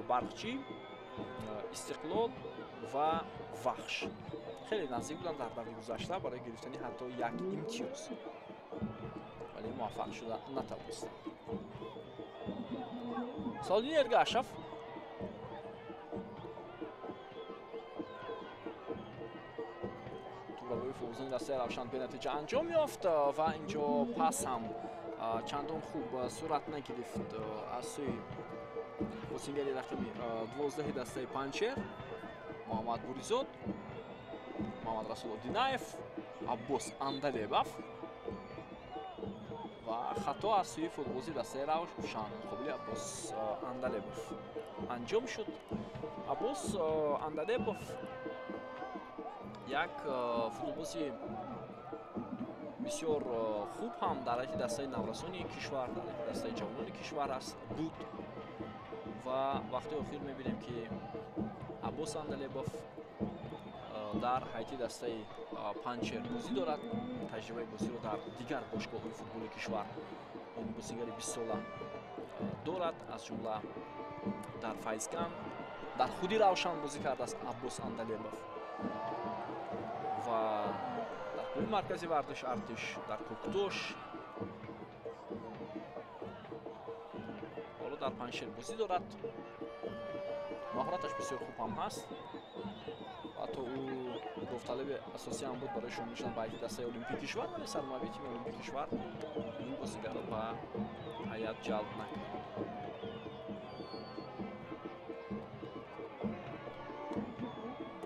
Барқчӣ, Истиқлол ва Вахш. Хеле наздик буданд дар даври гузашта барои гирифтани ҳатто як имтиёз, вале муваффақ шуда натавонистанд. Салоҳиддин Эргашев тӯбравии футболбозони дастаи Равшан бенатиҷа анҷом ёфт ва инҷо пас ҳам чандон хуб сурат нагирифт аз сӯи бозингари рақами 12 дастаи Панҷшер Муҳаммад Буризод, Муҳаммад Расул Одинаев, Аббос Андалебов ва хато аз сӯи футболбози дастаи Равшан муқобили Аббос Андалебов анҷом шуд. Аббос Андалебов як футболбози бисёр хуб ҳам дар ҳайати дастаи наврасони кишвар, дар ҳайати дастаи ҷавонони кишвар аст буд ва вақтҳои охир мебинем, ки Аббос Андалебов дар ҳайати дастаи Панҷшер бозӣ дорад. Таҷрибаи бозиро дар дигар бошгоҳҳои футболи кишвар ин бозигари 20сола дорад, аз ҷумла дар Файзкан, дар худи Равшан бозӣ кардааст Аббос Андалебов ва дар клуби маркази варзиш Артиш, дар Кӯктош, ҳоло дар Панҷшер бозӣ дорад. Маҳораташ бисёр хуб ҳам ҳаст, ҳатто ӯ довталаби асосӣ ҳам буд барои шомил шудан ба ҳайати дастаи Олимпии кишвар, вале сармураббии тими Олимпии кишвар ин бозигарро ба ҳайат ҷалб накард.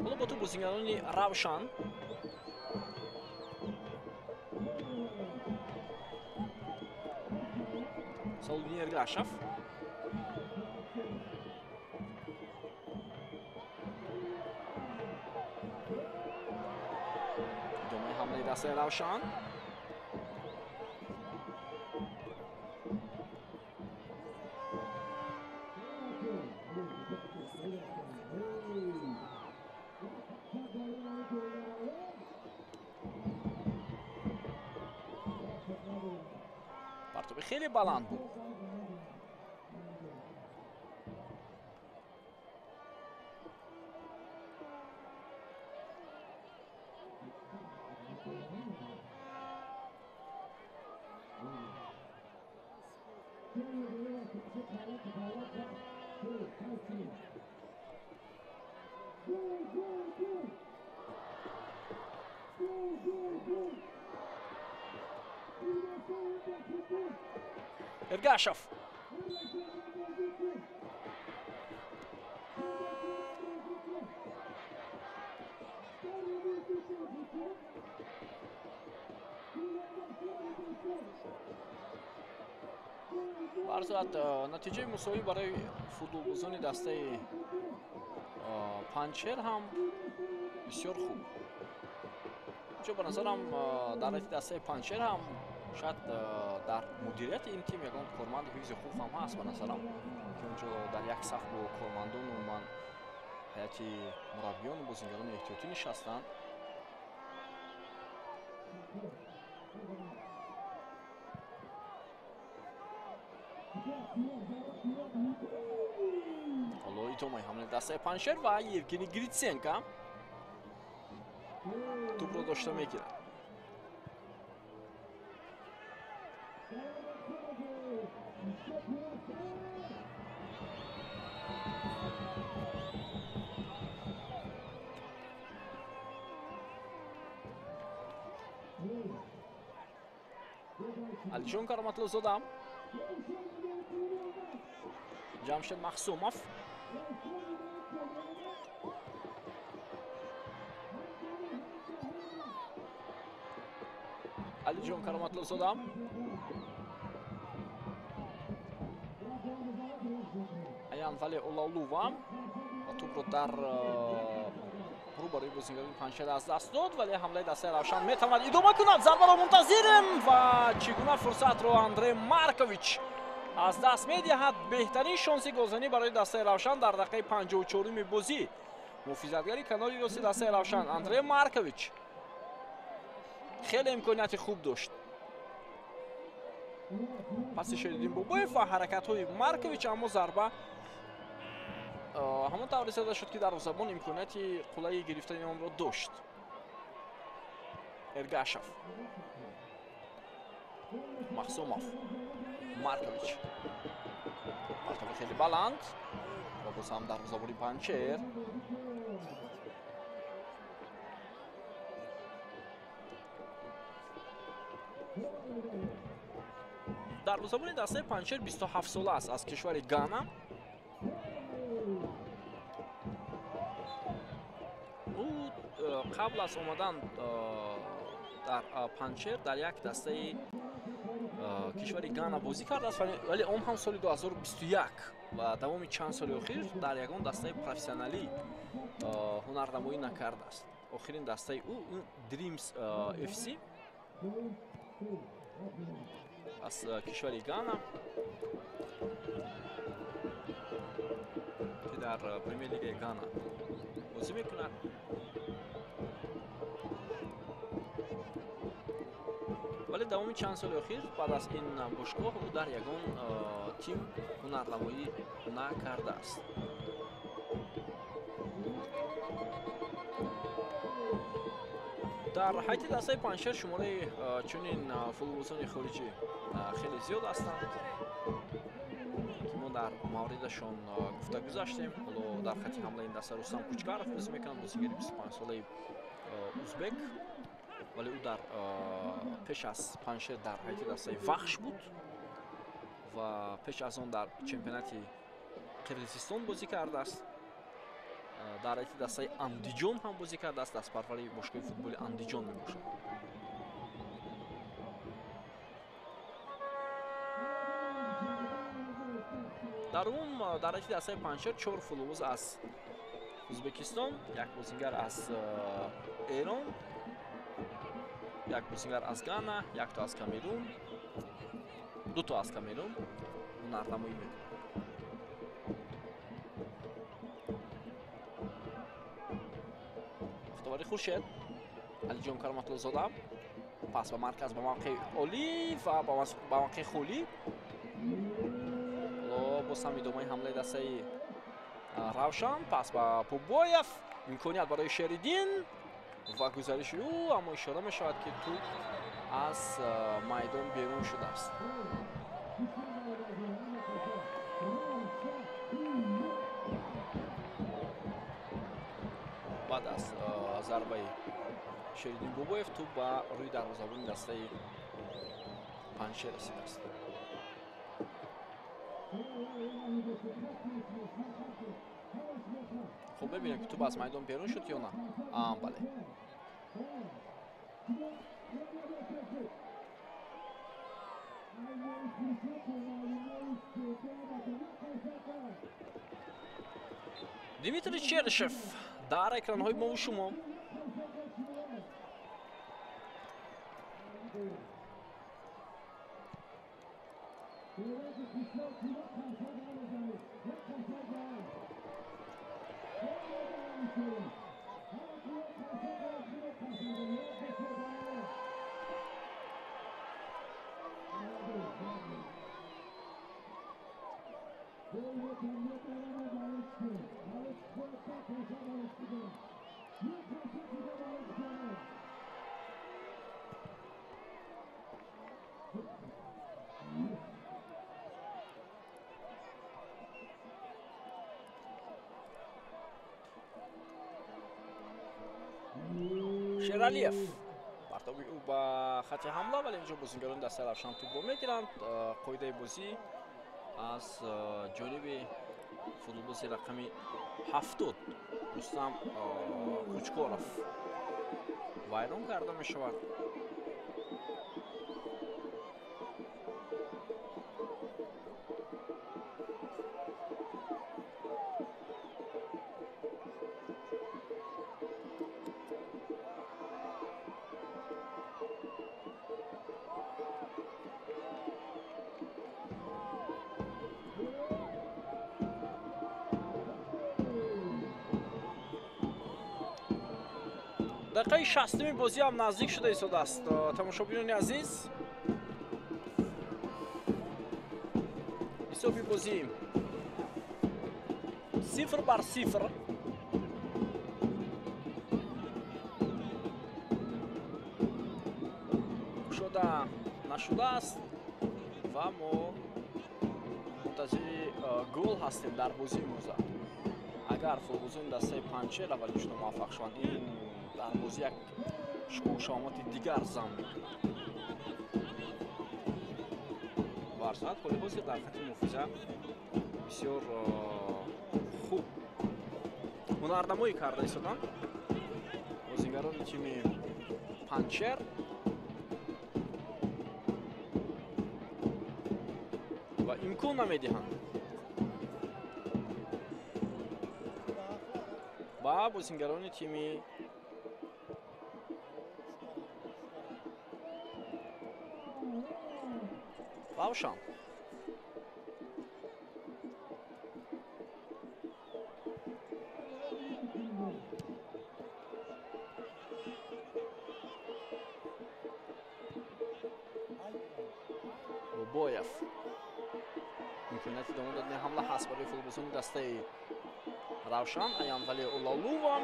Ҳоло бо ту бозигарони Равшан Салоҳиддин Эргашев Идомаи ҳамлаи дастаи Равшан. Партоби хеле баланд буд. Эргашев. Ба ҳар сурат, натиҷаи мусовӣ барои футболбозони дастаи Панҷшер ҳам бисёр хуб. Чун ба назарам, дар ҳайати дастаи Панҷшер ҳам шояд дар мудирияти ин тим ягон корманди ҳифзи ҳуқуқ ҳам ҳаст, ба назарам, ки онҷо дар як саф бо кормандону умуман ҳайати мураббиёну бозингарони эҳтиётӣ нишастанд. Ҳоло идомаи ҳамлаи дастаи Панҷшер ва Евгений Гритсенко тӯбро дошта мегирад. Алиҷон Кароматлозода, Ҷамшед Махсумов, Алиҷон Кароматлозода, Аян Вале Олаулува ва тӯбро дар рӯбарӯи бозингарони Панҷшер аз даст дод, вале ҳамлаи дастаи Равшан метавонад идома кунад. Зарбаро мунтазирем ва чӣ гуна фурсатро Андрей Маркович аз даст медиҳад. Беҳтарин шонси голзанӣ барои дастаи Равшан дар дақиқаи 54-уми бозӣ. Муҳофизатгари канори рости дастаи Равшан Андрей Маркович хеле имконияти хуб дошт. Паси Шериддин Бобоев ва ҳаракатҳои Маркович, аммо зарба ҳамон тавре зада шуд, ки дарвозабон имконияти қуллаи гирифтани онро дошт. Эргашев, Махсумов, Маркович. Партоби хеле баланд ва боз ҳам дарвозабони Панҷшер. Дарвозабони дастаи Панҷшер 27 сола аст, аз кишвари Гана. Ӯ қабл аз омадан дар Панҷшер дар як дастаи кишвари Гана бозӣ кардааст, вале он ҳам соли 2021 ва давоми чанд соли охир дар ягон дастаи профессионалӣ ҳунарнамоӣ накардааст. Охирин дастаи ӯ Dreams FC аз кишвари Гана, ки дар Премер-лигаи Гана бозӣ мекунад. Вале давоми чанд соли охир баъд аз ин бошгоҳ ӯ дар ягон тим ҳунарнамоӣ накардааст. Дар ҳайати дастаи Панҷшер шумораи чунин футболбозони хориҷӣ хеле зиёд ҳастанд, ки мо дар мавридашон гуфта гузаштем. Ҳоло дар хати ҳамлаи ин даста Рустам Кучкаров бозӣ мекунад, бозигари 25-солаи узбек, вале ӯ дар пеш аз Панҷшер дар ҳайати дастаи Вахш буд ва пеш аз он дар чемпионати Қирғизистон бозӣ кардааст. Дар ҳайати дастаи Андиҷон ҳам бозӣ кардааст, дастпарвари бошгоҳи футболи Андиҷон мебошад. Дар умум дар ҳайати дастаи Панҷшер 4 футболбоз аз Ӯзбекистон, як бозингар аз Эрон Як бозингар аз Гана, якто аз Камерун, дуто аз Камерун ҳунарнамоӣ мекунад. Бахтовари Хуршед, Алиҷон Кароматуллозода, пас ба марказ, ба мавқеи олӣ ва ба мавқеи холӣ. Ҳоло боз ҳам идомаи ҳамлаи дастаи Равшан, пас ба Бобоев, имконият барои Шериддин ва гузариши ӯ, аммо ишора мешавад, ки тӯб аз майдон берун шудааст. Баъд аз зарбаи Шериддин Бобоев тӯб ба рӯи дарвозабони дастаи Панҷшер расидааст. Хуб, мебинем, ки тӯб аз майдон берун шуд ё на. Бале. Дмитрий Черышев дар экранҳои мову шумо. Шералиев партоби ӯ ба хати ҳамла, вале инҷо бозингарони дастаи Равшан тӯбро мегиранд. Қоидаи бозӣ аз ҷониби футболбози рақами 70 Рустам Кучкоров вайрон карда мешавад. Дақиқаи 60-уми бозӣ ҳам наздик шуда истодааст. Тамошобинони азиз, ҳисоби бозӣ 0-0. Кушода нашудааст ва мо мунтазири гол ҳастем дар бозии имрӯза. Агар футболбозони дастаи Панҷшер аввалин шуда муваффақ шаванд, ин дар бозӣ як шукӯҳу шаҳомати дигар зам мекунад. Варзад ҳоли ҳозир дар хати муҳофиза бисёр хуб ҳунарнамоӣ карда истоданд бозингарони тими Панҷшер. Ва имкон намедиҳанд ба бозингарони тими Равшан. Бобоев имконияти идома додани ҳамла ҳаст барои футболбозони дастаи Равшан. Аянвали Олалува.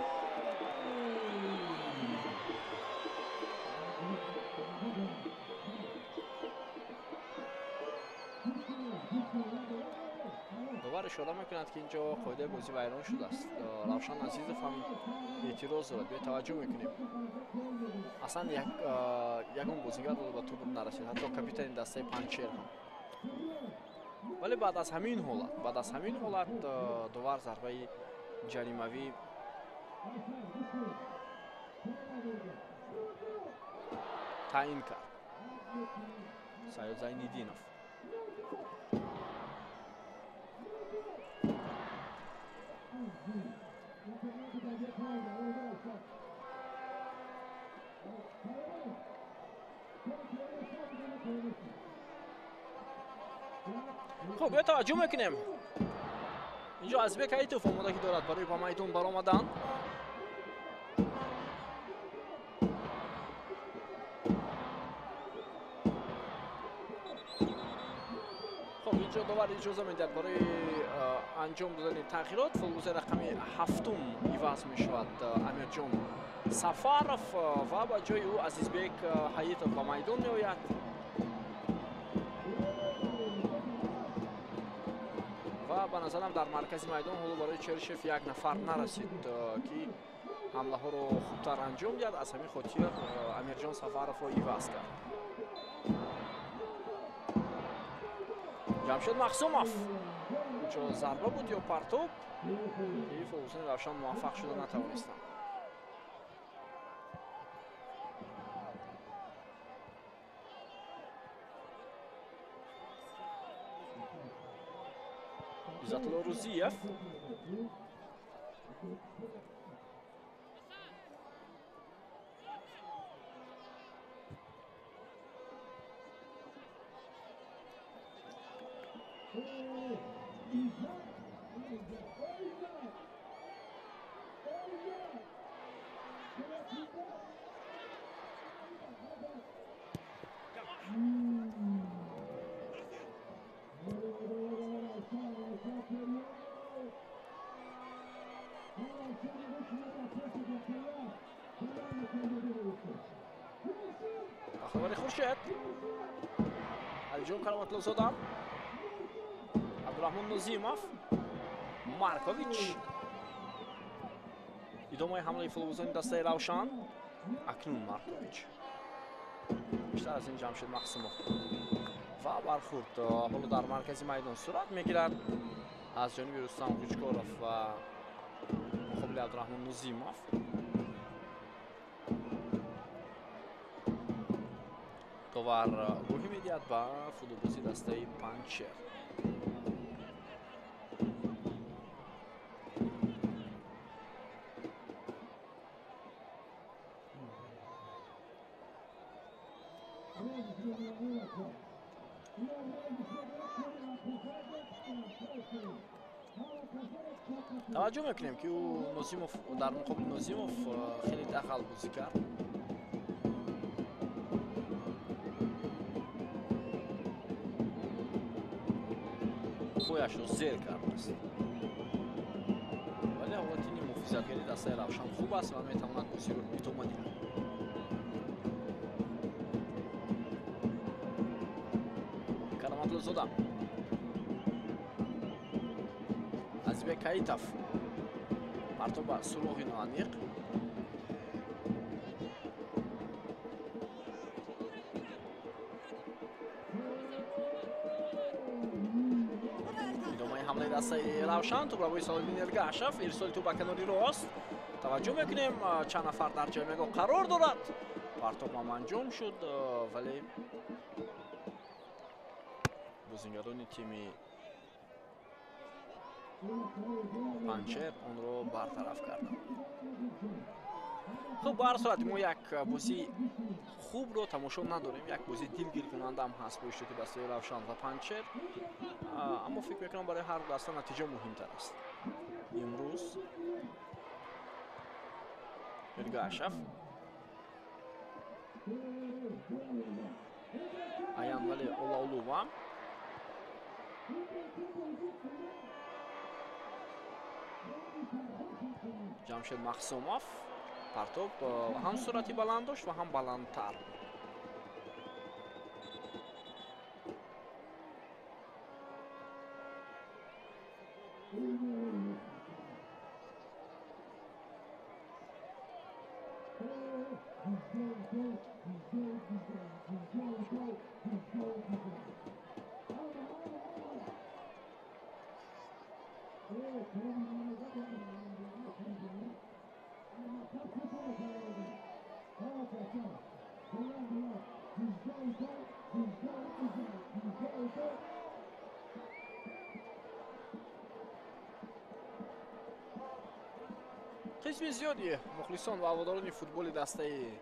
Довар ишора мекунад, ки инҷо қоидаи бозӣ вайрон шудааст. Равшан Азизов ҳам эътироз дорад. Биё таваҷҷӯҳ мекунем. Аслан ягон бозингар ба тӯб нарасид, ҳатто капитани дастаи Панҷшер ҳам. Вале баъд аз ҳамин ҳолат довар зарбаи ҷаримавӣ таъин кард. Саёд Зайниддинов. Хуб, биё таваҷҷӯҳ мекунем. Инҷо Азизбек Ҳаитов омодагӣ дорад барои ба майдон баромадан. Хуб, инҷо довар иҷоза медиҳад барои анҷом додани тағйирот. Футболбози рақами 7 иваз мешавад Амирҷон Сафаров ва ба ҷои ӯ Азизбек Ҳаитов ба майдон меояд. Ва ба назарам дар маркази майдон ҳоло барои Чершев як нафар нарасид, ки ҳамлаҳоро хубтар анҷом диҳад. Аз ҳамин хотир Амирҷон Сафаровро иваз кард. Ҷамшед Махсумов, инҷо зарба буд ё партоб, ки футболбозони Равшан муваффақ шуда натавонистанд. Иззатулло Рузиев, Бахтовари Хуршед, Алиҷон Кароматлозода, Абдураҳмон Нозимов, Маркович. Идомаи ҳамлаи футболбозони дастаи Равшан. Акнун Маркович, бештар аз ин Ҷамшед Махсумов ва бархурд ҳоло дар маркази майдон сурат мегирад аз ҷониби Рустам Қучкоров ва муқобили Абдураҳмон Нозимов. Довар гӯҳӣ медиҳад ба футболбози дастаи Панҷшер. Таваҷҷӯҳ мекунем, ки ӯ Нозимов дар муқобили Нозимов хеле дағал бозӣ кард. Пояшро зер кардааст, вале ҳолати муҳофизатгари дастаи Равшан хуб аст ва метавонад бозиро идома диҳад. Кароматлозода, Азизбек Ҳаитов, партоб ба суроғи ноаниқ. Идомаи ҳамлаи дастаи Равшан, тӯбравои Салоҳиддин Эргашев, ирсоли тӯб ба канори рост. Таваҷҷӯҳ мекунем, чанд нафар дар ҷаймегоҳ қарор дорад. Партоб ҳам анҷом шуд, вале бозингарони тими Панҷшер онро бартараф карданд. Хуб, ба ҳар сурат мо як бозии хубро тамошо надорем, як бозии дилгиркунанда ҳам ҳаст бо иштироки дастаи Равшан ва Панҷшер, аммо фикр мекунам барои ҳар даста натиҷа муҳимтар аст. Имрӯз Эргашев, Аян Вали Олаулува, Ҷамшед Махсумов. Партоб ҳам суръати баланд дошт ва ҳам баландтар. Қисми зиёди мухлисон ва ҳаводорони футболи дастаи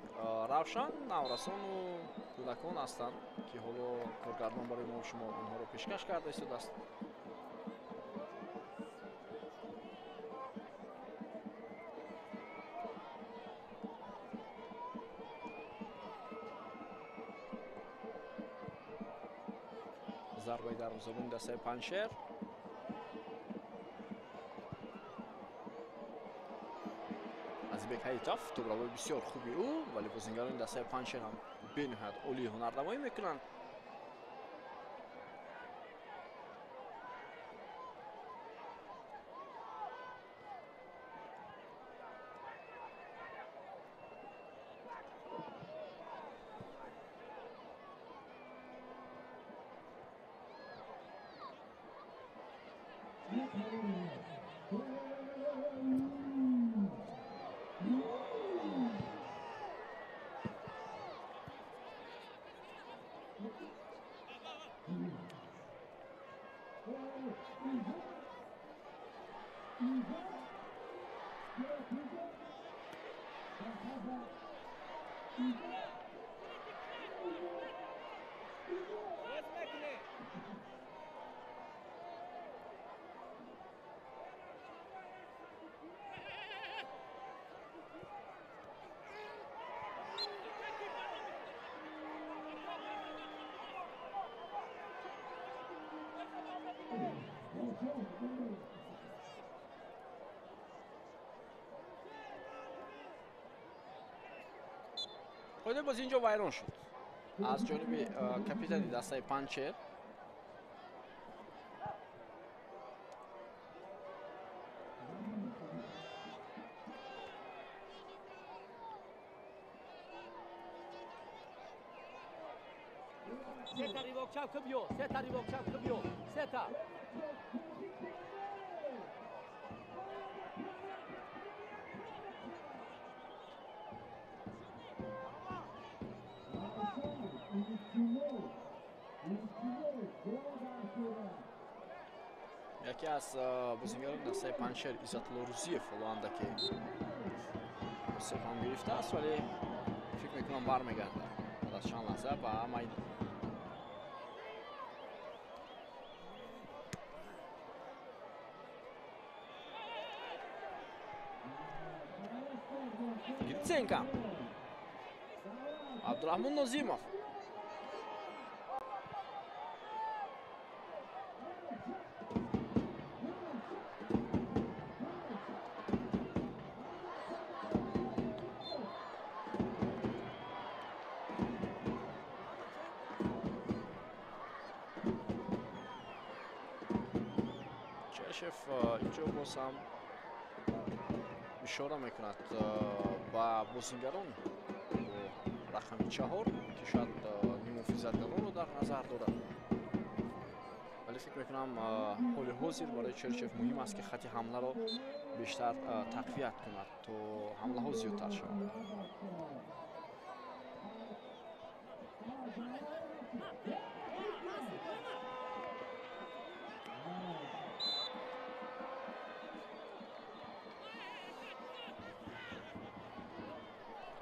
Равшан наврасону кӯдакон ҳастанд, ки ҳоло коргардон барои мо шумо онҳоро пешкаш карда истодааст. Зарбаи дарвозабони дастаи Панҷшер. Азизбек Ҳаитов, тӯбравои бисёр хуби ӯ, вале бозингарони дастаи Панҷшер ҳам бениҳоят олии ҳунарнамоӣ мекунанд. Қоидаи бозӣ инҷо вайрон шуд аз ҷониби капитани дастаи Панҷшер. Сета ривок чап кибё, сета ривок чап кибё, сета. Яке аз бозингарони дастаи Панҷшер Иззатулло Рӯзиев ҳоло андаке сеф ҳам гирифтааст, вале фикр мекунам бармегардад баъд аз чанд лаҳза ба майдон. Гриценко, Абдурахмон Нозимов. Чершев инҷо боз ҳам ишора мекунад ба бозингарон бо рақами 4, ки шояд нимуҳофизатгаронро дар назар дорад. Вале фикр мекунам ҳоли ҳозир барои Чершев муҳим аст, ки хати ҳамларо бештар тақвият кунад, то ҳамлаҳо зиёдтар шаванд.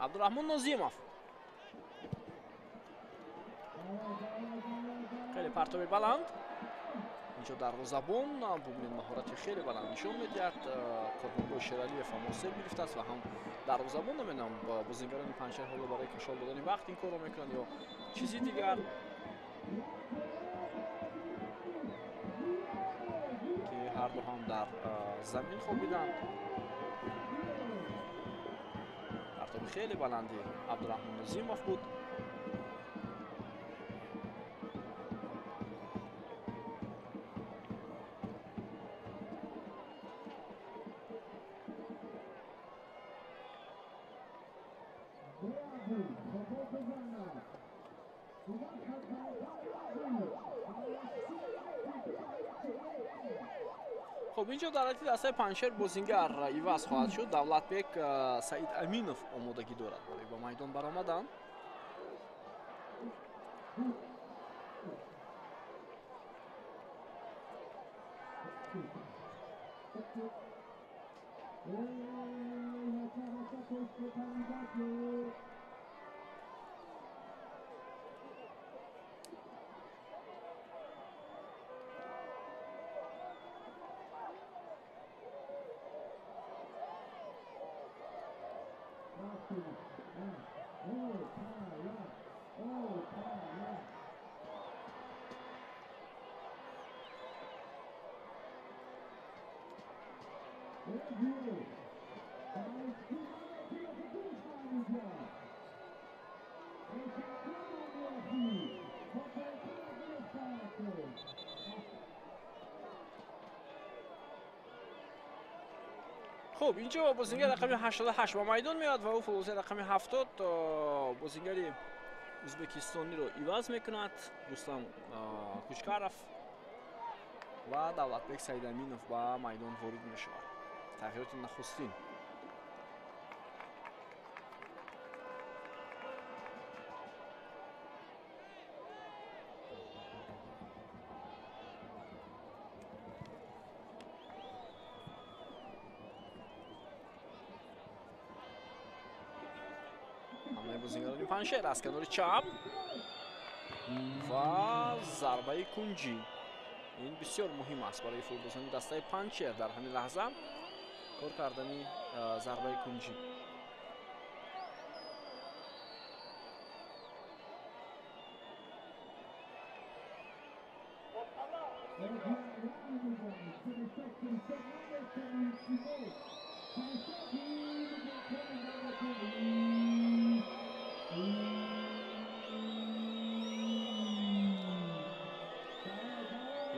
Абдурахмон Нозимов. Хеле партоби баланд. Инҷо дарвозабон бубинед маҳорати хеле баланд нишон медиҳад. Қурбонбой Шералиев ҳам осеб гирифтааст ва ҳам дарвозабон, намедонам бозингарони Панҷшер ҳоло барои кашол додани вақт ин корро мекунанд ё чизи дигар, ки ҳарду ҳам дар замин хобиданд. Партоби хеле баланди Абдурахмон Нозимов буд. Хуб, инҷо дар ҳайати дастаи Панҷшер бозингар иваз хоҳад шуд. Давлатбек Саид Аминов омодагӣ дорад барои ба майдон баромадан. Хуб, инҷо бозингар рақами 88 ба майдон меояд ва ӯ футболбози рақами 70 бозингари ӯзбекистониро иваз мекунад. Рустам Кучкаров ва Давлатбек Саидаминов ба майдон ворид мешавад. Тағйироти нахустин. Бозингарони Панҷшер аз канори чап ва зарбаи кунҷӣ. Ин бисёр муҳим аст барои футболбозони дастаи Панҷшер дар ҳамин лаҳза кор кардани зарбаи кунҷӣ.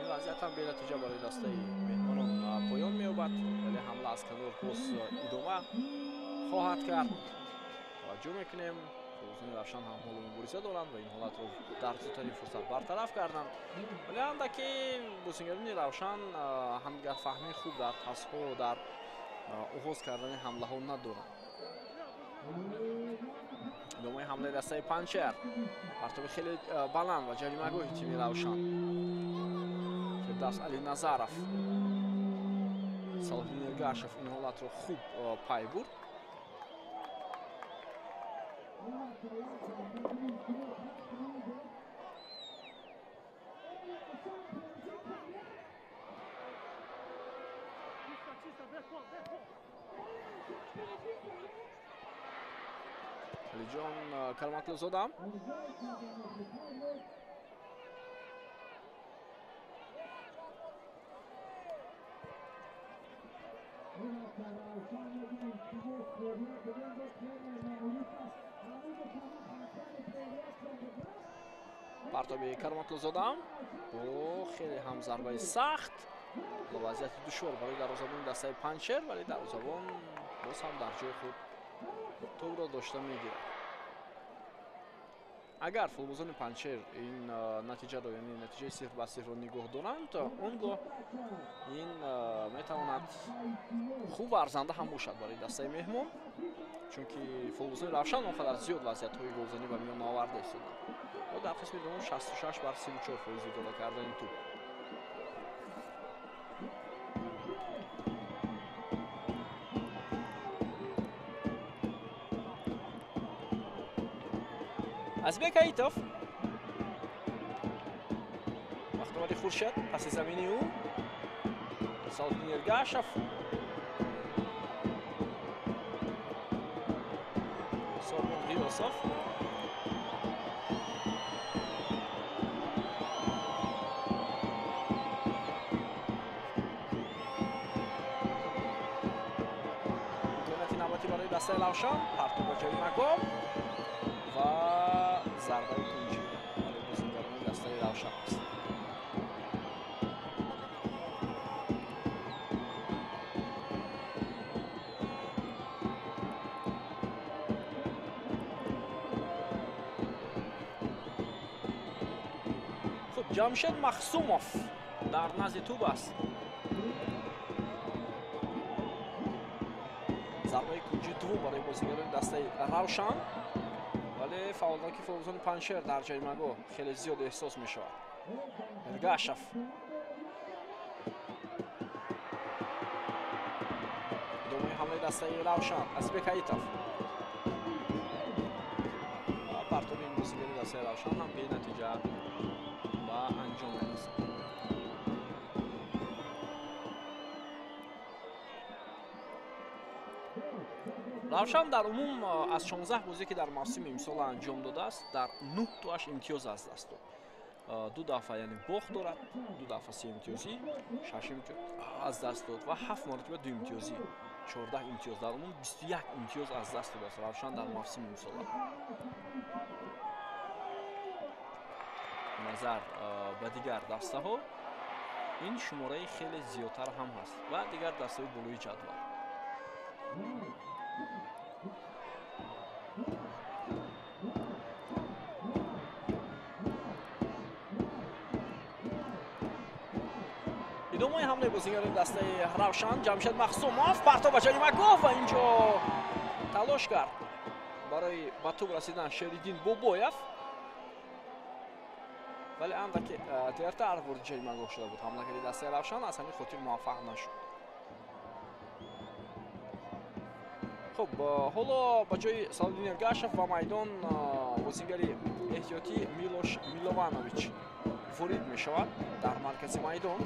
Ин вазъият ҳам бенатиҷа барои дастаи меҳмонон поён меёбад, вале ҳамла аз канор боз идома хоҳад кард. Таваҷҷӯҳ мекунем, футболбозони Равшан ҳам ҳоло мубориза доранд ва ин ҳолатро дар зудтарин фурсат бартараф карданд. Вале андаке бозингарони Равшан ҳамдигарфаҳмии хуб дар пасҳо, дар оғоз кардани ҳамлаҳо надоранд. Идомаи ҳамлаи дастаи Панҷшер, партоби хеле баланд ва ҷаримагоҳи тими Равшан. Фирдавс Алиназаров, Салоҳиддин Эргашев ин ҳолатро хуб пай бурд. Алиҷон Кароматлузода партоби Кароматлузода бо хеле ҳам зарбаи сахт ва вазъияти душвор барои дарвозабони дастаи Панҷшер, вале дарвозабон боз ҳам дар ҷои худ тӯбро дошта мегирад. Агар футболбозони Панҷшер ин натиҷаро, яъне натиҷаи 0-0 нигоҳ доранд, он гоҳ ин метавонад хуб ва арзанда ҳам бошад барои дастаи меҳмон, чунки футболбозони Равшан он қадар зиёд вазъиятҳои голзанӣ ба миён наоварда истоданд. Ва дар қисми дуввум 66-34% идора кардани тӯб. Азбек Аитов, Бахтовари Хуршед, паси замини ӯ Салоҳиддин Эргашев, Сормон Ғиёсов. Имконияти навбатӣ барои дастаи Равшан, партоб ба ҷаримагоҳ ва зарбаи кунҷӣ барои бозингарони дастаи Равшан аст. Хуб, Ҷамшед Махсумов дар назди тӯб аст. Зарбаи кунҷи дуввум барои бозингарони дастаи Равшан, вале фаъолноки футболбозони Панҷшер дар ҷаримагоҳ хеле зиёд эҳсос мешавад. Эргашев идомаи ҳамлаи дастаи Равшан, Азизбек Аитов, бозигари дастаи Равшан ҳам бенатиҷа ба анҷом мерасад. Равшан дар умум аз 16 бозие ки дар мавсими имсола анҷом додааст, дар 9 тоаш имтиёз аз даст дод. Ду дафъа яъне бохт дорад, ду дафъа се имтиёзӣ, 6 имтиёз аз даст дод ва 7 маротиба ду имтиёзӣ, 14 имтиёз, дар умум 21 имтиёз аз даст додааст Равшан дар мавсими имсола. Назар ба дигар дастаҳо ин шумораи хеле зиёдтар ҳам ҳаст ва дигар дастаҳои болои ҷадвал. Идомаи ҳамлаи бозигарони дастаи Равшан. Ҷамшед Махсумов партоб ба ҷаримагоҳ ва инҷо талош кард барои ба тӯб расидан Шериддин Бобоев, вале андаке дертар ворид ҷаримагоҳ шуда буд ҳамлагари дастаи Равшан, аз ҳамин хотир муваффақ нашуд. Хуб, ҳоло ба ҷои Салоддин Эргашев ба майдон бозигари эҳтиётӣ Милош Милованович ворид мешавад дар маркази майдон.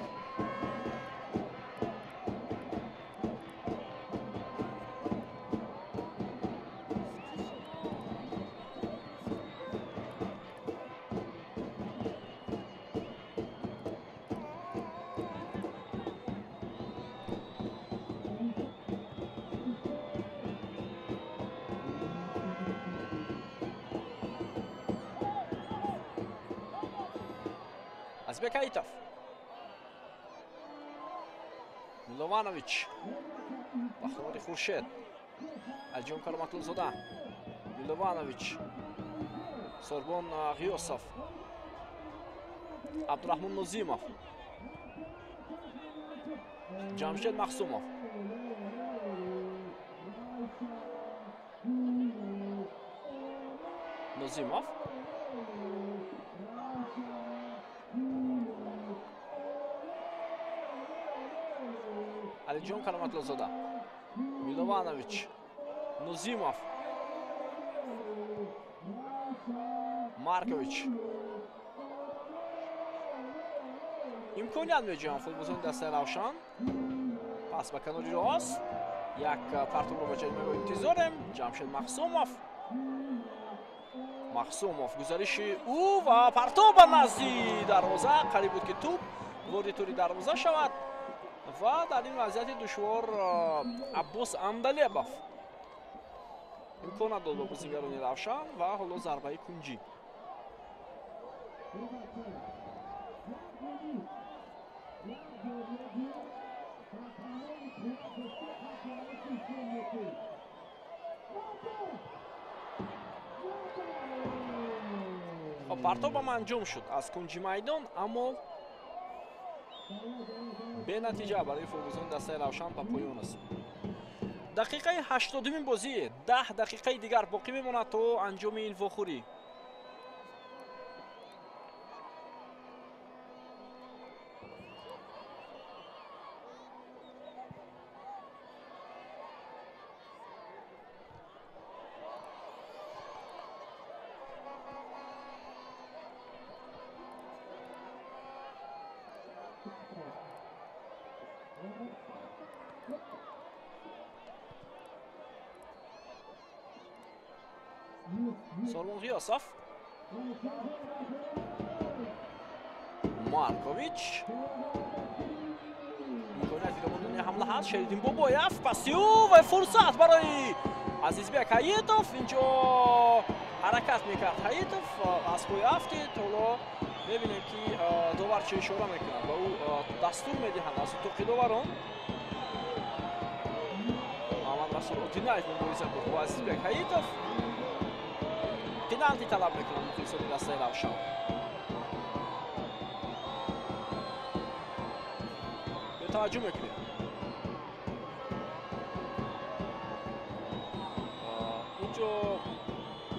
Азбек Аитов, Милованович, Бахтовари Хуршед, Алиҷон Кароматлузода, Милованович, Сорбон Ғиёсов, Абдураҳмон Нозимов, Ҷамшед Махсумов. Нозимов, Алиҷон Кароматлузода, Милованович, Нозимов, Маркович. Имконият меҷӯянд футболбозони дастаи Равшан. Пас ба канори рост як партобро ба ҷаримагоҳ интизорем. Ҷамшед Махсумов, Махсумов гузариши ӯ ва партоб ба назди дарвоза. Қариб буд ки тӯб вориди тури дарвоза шавад ва дар ин вазъияти душвор Аббос Андалебов имконат дод ба бозигарони Равшан ва ҳоло зарбаи кунҷӣ. Хоб, партобам анҷом шуд аз кунҷи майдон, аммо бенатиҷа барои футболбозони дастаи Равшан ба поён расид. Дақиқаи 80-уми бозӣ, 10 дақиқаи дигар боқӣ мемонад то анҷоми ин вохӯрӣ. Сормон Ғиёсов, Маркович, имконияти идома ҳамла ҳаст. Шериддин Бобоев, паси ӯ ва фурсат барои Азизбек Ҳаитов. Инҷо ҳаракат мекард Ҳаитов, аз пой афтид. Ҳоло мебинем ки довар чӣ ишора мекунад ва ӯ дастур медиҳанд аз утоқи доварон. Муҳаммад Расул Одинаев мубориза бурд бо Азизбек Ҳаитов. Пеналти талаб мекунанд мухлисони дастаи Равшан. Таваҷҷӯҳ мекунем. Инҷо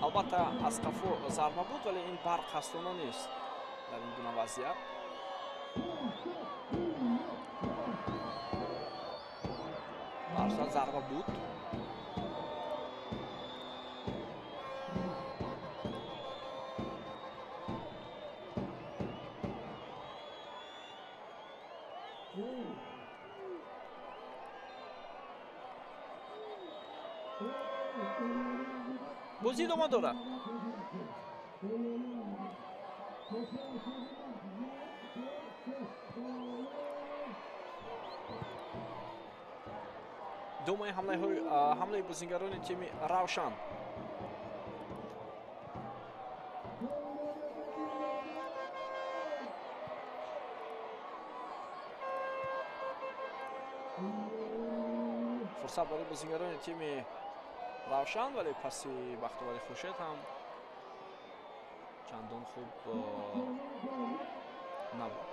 албатта аз қафо зарба буд, вале ин барқ ҳастона нест дар ин гуна вазъият. Барса зарба буд. Бозӣ идома дорад. Думаи ҳамлаи бозингарони тими Равшан. Фурсат барои бозингарони тими Равшан, вале паси Бахтовари Хуршед ҳам чандон хуб набуд.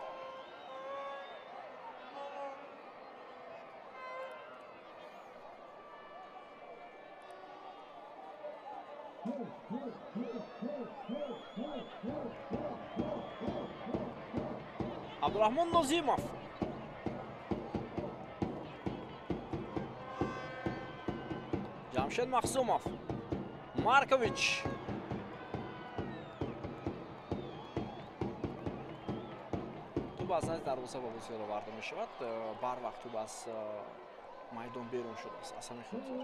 Абдурахмон Нозимов. Ҷамшед Махсумов. Маркович. Тӯб аз назди дарвоза ба бозӣ оварда мешавад. Барвақт тӯб аз майдон берун шудааст. Аз ҳамин хотир.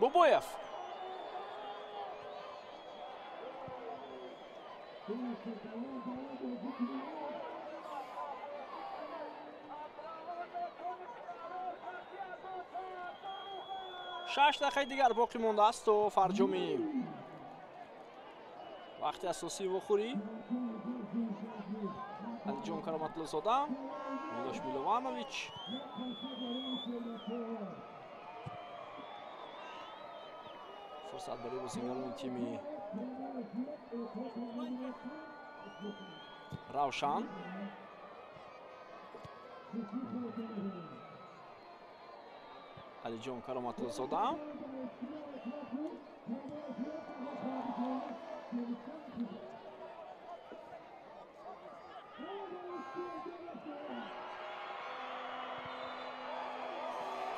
Бобоев. Шаш дақиқаи дигар боқӣ мондааст то фарҷоми вақти асосии вохӯрӣ. Алиҷон Кароматлозода, Милош Милованович. Фурсат барои бозингарони тими Равшан. Алиҷон Кароматлозода.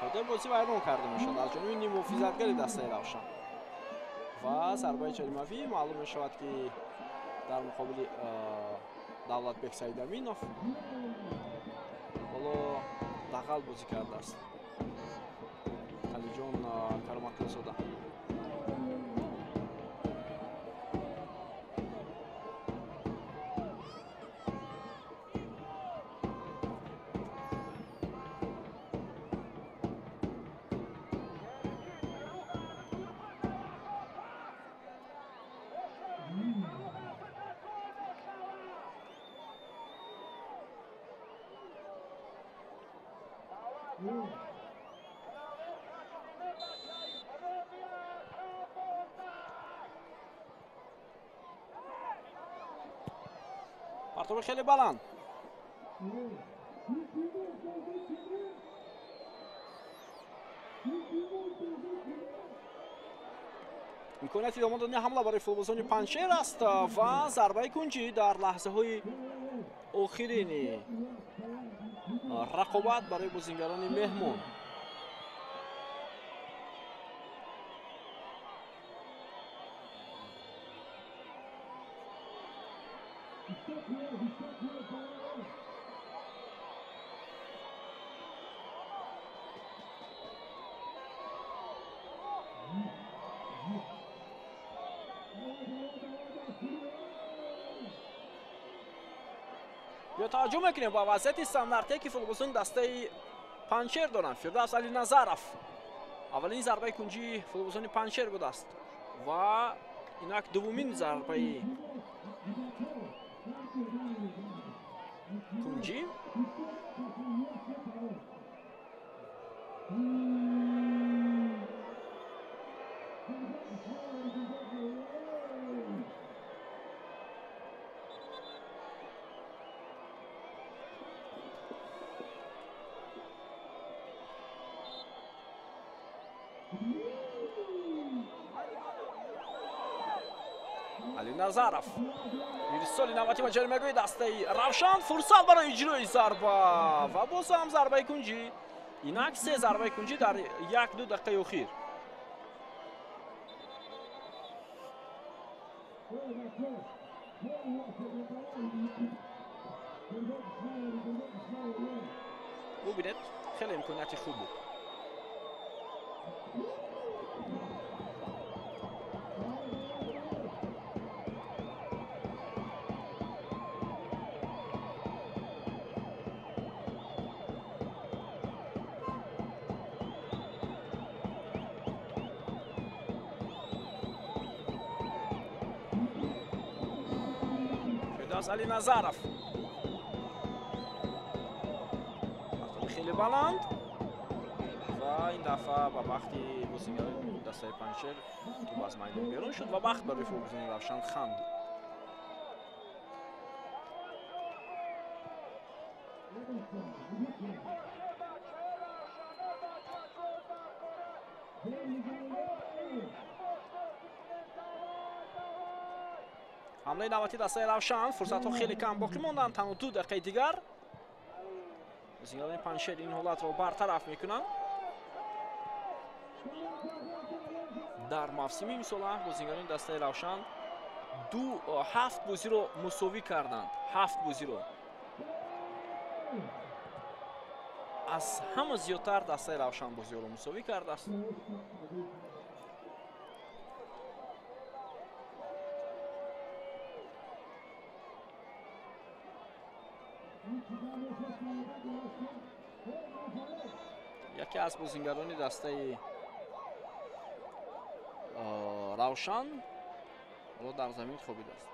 Қоидаи бозӣ вайрон карда мешавад аз ҷониби ниммуҳофизатгари дастаи Равшан. Ва зарбаи ҷаримавӣ маълум мешавад, ки дар муқобили Давлатбек Саидаминов ҳоло дағал бозӣ кардааст Алиҷон Кароматлозода. Партоби хеле баланд. Имконияти идома додани ҳамла барои футболбозони Панҷшер аст ва зарбаи кунҷӣ дар лаҳзаҳои охирини рақобат барои бозингарони меҳмон. Биё таваҷҷӯҳ мекунем ба вазъияти стандартие, ки футболбозони дастаи Панҷшер доранд. Фирдавс Алиназаров аввалин зарбаи кунҷии футболбозони Панҷшер будааст ва инак дуввумин зарбаи кунҷӣ. Али Назаров ирсоли навбатӣ ба ҷаримагоҳи дастаи Равшан, фурсат барои иҷрои зарба ва боз ҳам зарбаи кунҷӣ. Инак се зарбаи кунҷӣ дар як-ду дақиқаи охир. Бубинед, хеле имконияти хуб буд. Али Назаров. Хеле баланд ва ин дафъа ба бахти бозигарони дастаи Панҷшер тӯб аз майдон берун шуд ва бахт барои футболбозони Равшан ханд. Ҳамлаи навбатии дастаи Равшан, фурсатҳо хеле кам боқӣ монданд, танҳо 2 дақиқаи дигар. Бозигарони Панҷшер ин ҳолатро бартараф мекунанд. Дар мавсими имсола бозигарони дастаи Равшан 7 бозиро мусовӣ карданд. 7 бозиро. Аз ҳама зиёдтар дастаи Равшан бозиҳоро мусовӣ кардааст. Яке аз бозингарони дастаи Равшан ҳоло дар замин хобидааст.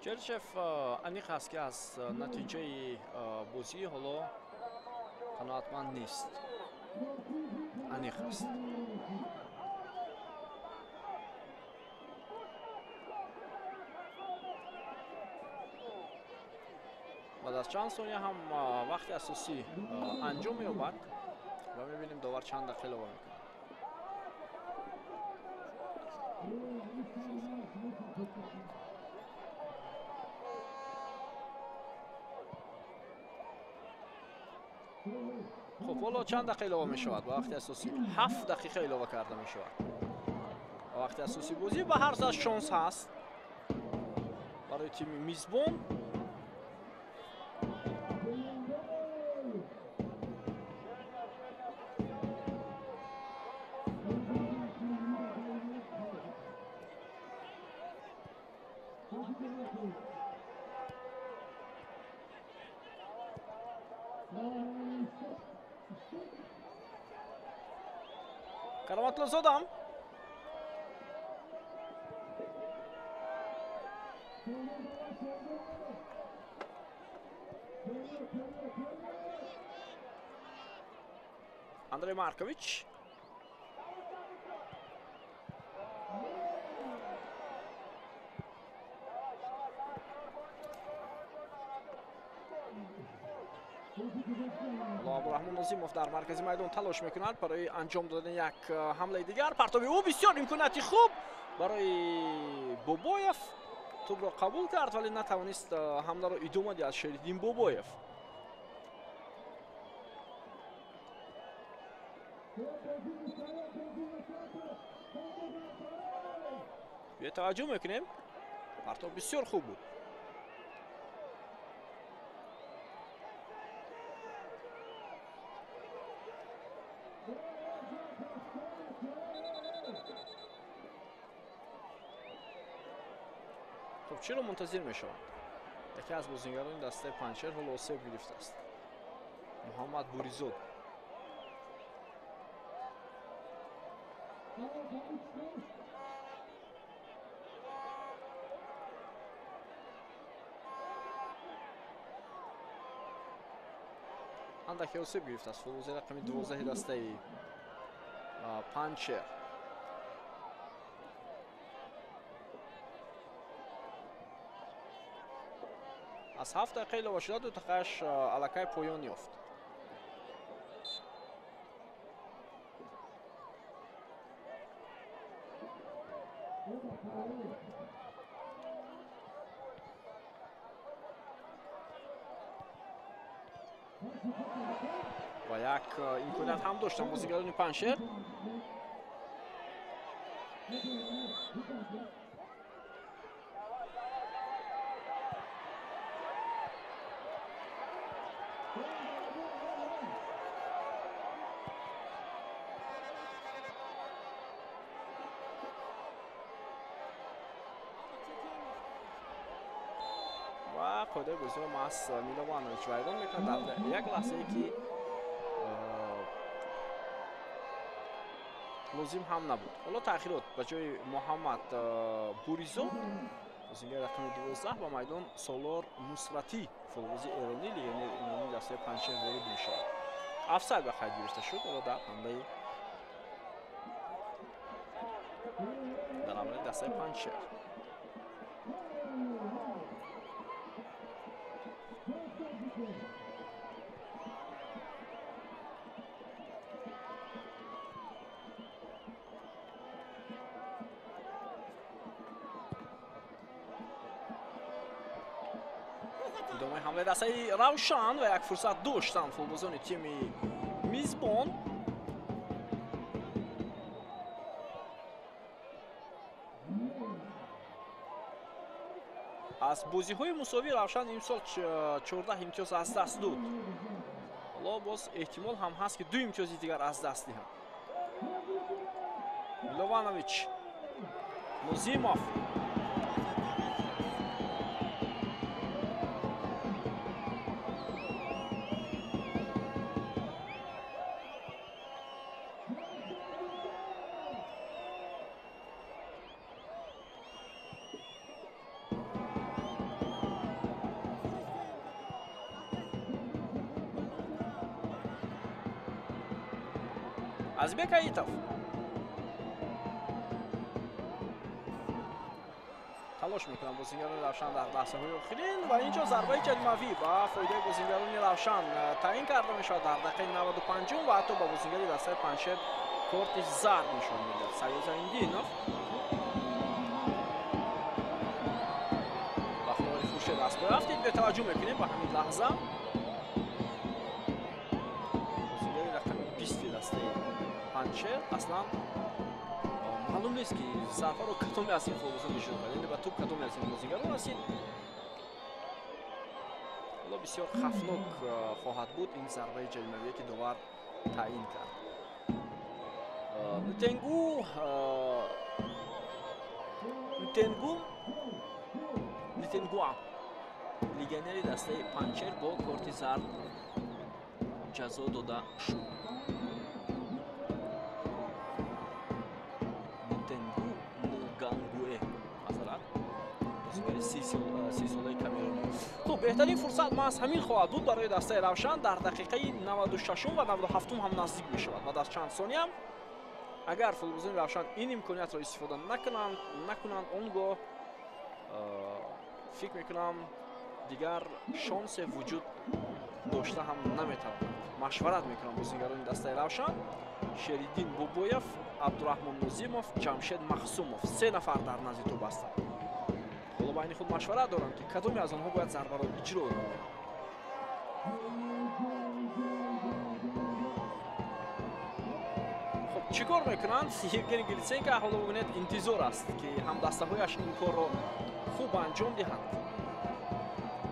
Черчев аниқ аст, ки аз натиҷаи бозӣ ҳоло қаноатманд нест. Аниқ аст. Баъд аз чанд сония ҳам вақти асосӣ анҷом меёбад ва мебинем довар чанд дақиқа илова мекунад. Хуб, ҳоло чанд дақиқа илова мешавад? Ба вақти асосӣ 7 дақиқа илова карда мешавад. Ба вақти асосии бозӣ ба ҳар сурат шонс ҳаст барои тими мизбон. Кароматлозодам. Андрей Маркович. Абдурахмон Назимов дар маркази майдон талош мекунад барои анҷом додани як ҳамлаи дигар. Партоби ӯ бисёр имконияти хуб барои Бобоев. Тӯбро қабул кард, вале натавонист ҳамларо идома диҳад Шериддин Бобоев. Биё таваҷҷӯҳ мекунем. Партоб бисёр хуб буд. Хуб, чиро мунтазир мешаванд? Яке аз бозингарони дастаи Панҷшер ҳоло осеб гирифтааст. Муҳаммад Буризод. Андаке осеб гирифтааст футболбози рақами 12 дастаи Панҷшер. Аз 7 дақиқа илова шуда 2 дақиқааш аллакай поён ёфт. Ва як имконият ҳам доштанд бозигарони Панҷшер. Ва қоидаи бозиро маҳз Милованович вайрон мекунад дар як лаҳзае ки лозим ҳам набуд. Ҳоло таъхирот ба ҷои Муҳаммад Буризод, бозингари рақами 12, ба майдон Солор Нусратӣ, футболбози эронӣ, легионери эронии дастаи Панҷшер ворид мешавад. Офсайд ба қайд гирифта шуд ҳоло дар ҳамлаи дастаи Панҷшер. Идомаи ҳамлаи дастаи Равшан ва як фурсат доштанд футболбозони тими мизбон. Аз бозиҳои мусовӣ Равшан имсол 14 имтиёз аз даст дод. Ҳоло боз эҳтимол ҳам ҳаст, ки 2 имтиёзи дигар аз даст диҳанд. Милованович, Нозимов. Азбек Аитов. Талош мекунанд бозингарони Равшан дар лаҳзаҳои охирин ва инҷо зарбаи ҷаримавӣ ба фоидаи бозингарони Равшан таъин карда мешавад дар дақиқаи 95 ва ҳатто ба бозингари дастаи Панҷшер корти зард нишон медиҳад. Саид Зайндинов. Бахтовари Хуршед аз пой рафтид. Бетаваҷҷӯҳ мекунем ба ҳамин лаҳза. Бозингари рақами 20 дастаи Панҷшер аслан маълум нест, ки зарбаро кадоме аз ин футболбозон иҷро кард, яъне ба тӯб кадоме аз ин бозигарон расид. Ҳоло бисёр хафнок хоҳад буд ин зарбаи ҷаримавие, ки довар таъин кард. Нитенгу легионери дастаи Панҷшер бо корти зард ҷазо дода шуд. Сисолаи Камеруни. Хуб, беҳтарин фурсат маҳз ҳамин хоҳад буд барои дастаи Равшан дар дақиқаи 96 ва 97 ҳам наздик мешавад. Баъд аз чанд сония агар футболбозони Равшан ин имкониятро истифода накунанд, он гоҳ фикр мекунам дигар шонсе вуҷуд дошта ҳам наметавонанд. Машварат мекунанд бозингарони дастаи Равшан. Шериддин Бобоев, Абдураҳмон Нозимов, Ҷамшед Махсумов, 3 нафар дар назди тӯб ҳастанд. Ҳоло байни худ машварат доранд, ки кадоме аз онҳо бояд зарбаро иҷро намояд. Хуб, чӣ кор мекунанд? Евгений Гриценко ҳоло бубинед интизор аст, ки ҳамдастаҳояш ин корро хуб анҷом диҳанд.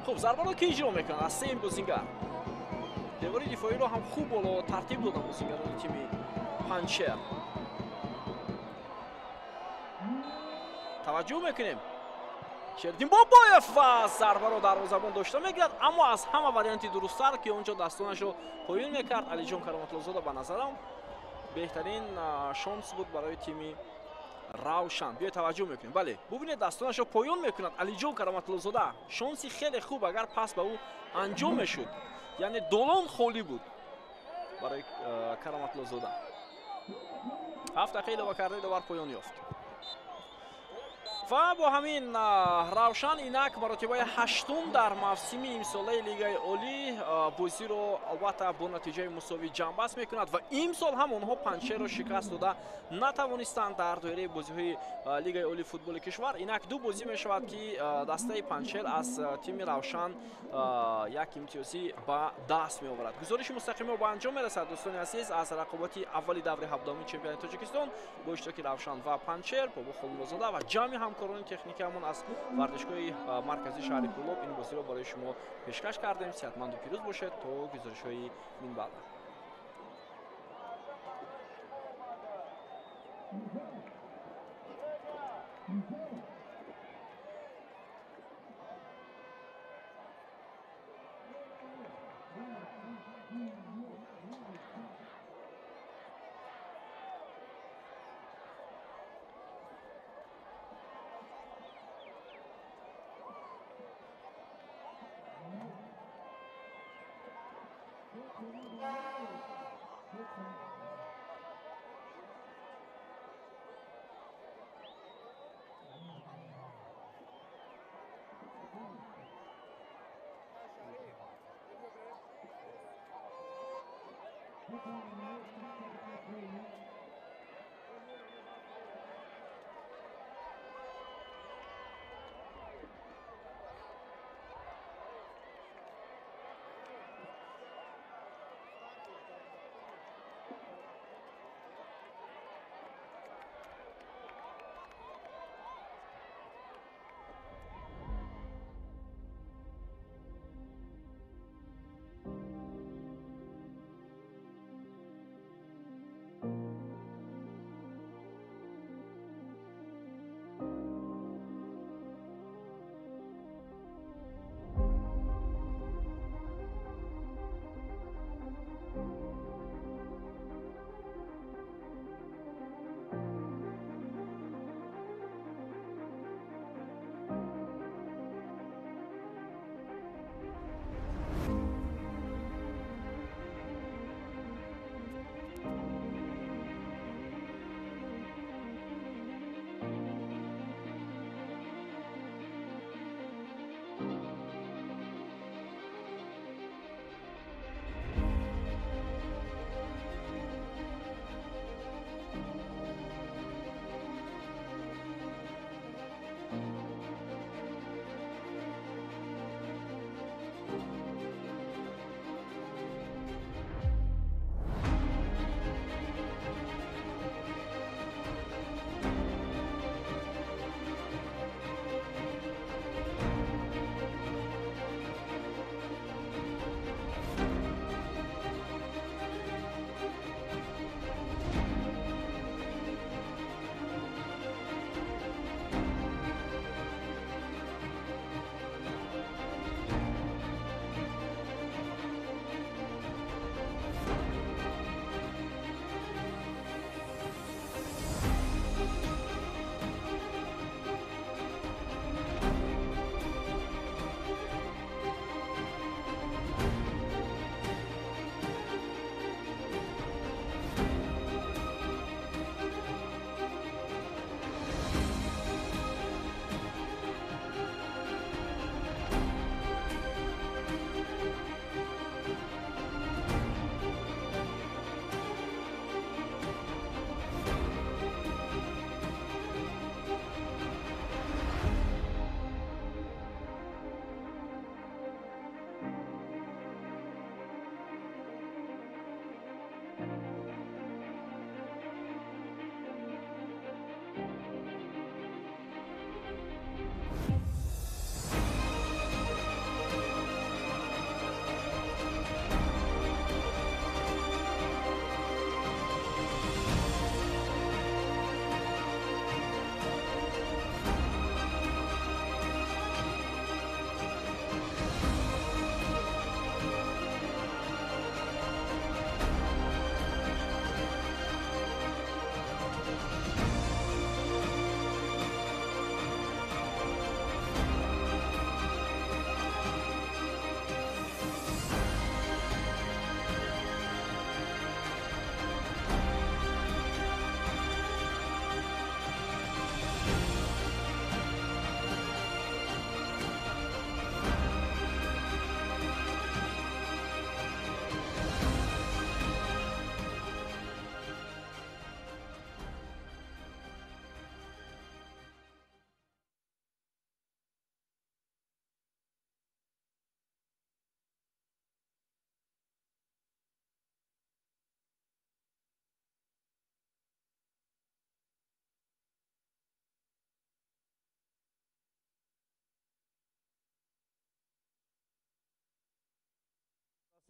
Хуб, зарбаро ки иҷро мекунанд? Аз сеюм бозингар. Девори дифоиро ҳам хуб боло тартиб доданд бозингарони тими Панҷшер. Таваҷҷӯҳ мекунем. Шердин Бобоев ва зарбаро дарвозабон дошта мегирад, аммо аз ҳама варианти дурусттар, ки онҷо дастонашро поён мекард Алиҷон Кароматлозода, ба назарам беҳтарин шонс буд барои тими Равшан. Биёед таваҷҷӯҳ мекунем. Бале, бубинед, дастонашро поён мекунад Алиҷон Кароматлозода. Шонси хеле хуб, агар пас ба ӯ анҷом мешуд, яъне долон холӣ буд барои Кароматлозода. 7 дақиқа илова кардаи довар поён ёфт. Ва бо ҳамин Равшан инак маротибаи 8-ум дар мавсими имсолаи Лигаи Олӣ бозиро албатта бо натиҷаи мусовӣ ҷамъбаст мекунад ва имсол ҳам онҳо Панҷшерро шикаст дода натавонистанд дар доираи бозиҳои Лигаи Олии футболи кишвар. Инак ду бозӣ мешавад, ки дастаи Панҷшер аз тими Равшан як имтиёзӣ ба даст меоварад. Гузориши мустақимо ба анҷом мерасад, дӯстони азиз, аз рақобати аввали даври 17-уми чемпионати Тоҷикистон бо иштироки Равшан ва Панҷшер. Бобо Холмурозода ва ҷамъи ҳамкорони техникиамон аз варзишгоҳи марказии шаҳри Кӯлоб ин бозиро барои шумо пешкаш кардем. Сеҳатманду пирӯз бошед то гузоришҳои минбаъда.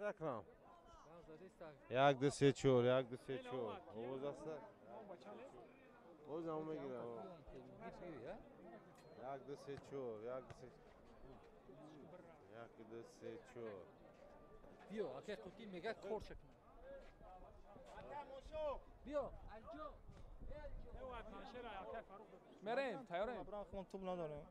Акрам. 1 2 3 4 1 2 3 4. Овоз аст? Боз ҳам мегирам. 1 2 3 4 1 2 3 1 2 3 4. Биё, акай Қутӣ мега кор шакна. Биё, алҷо. Мерем, тайёрем. Туп надорем.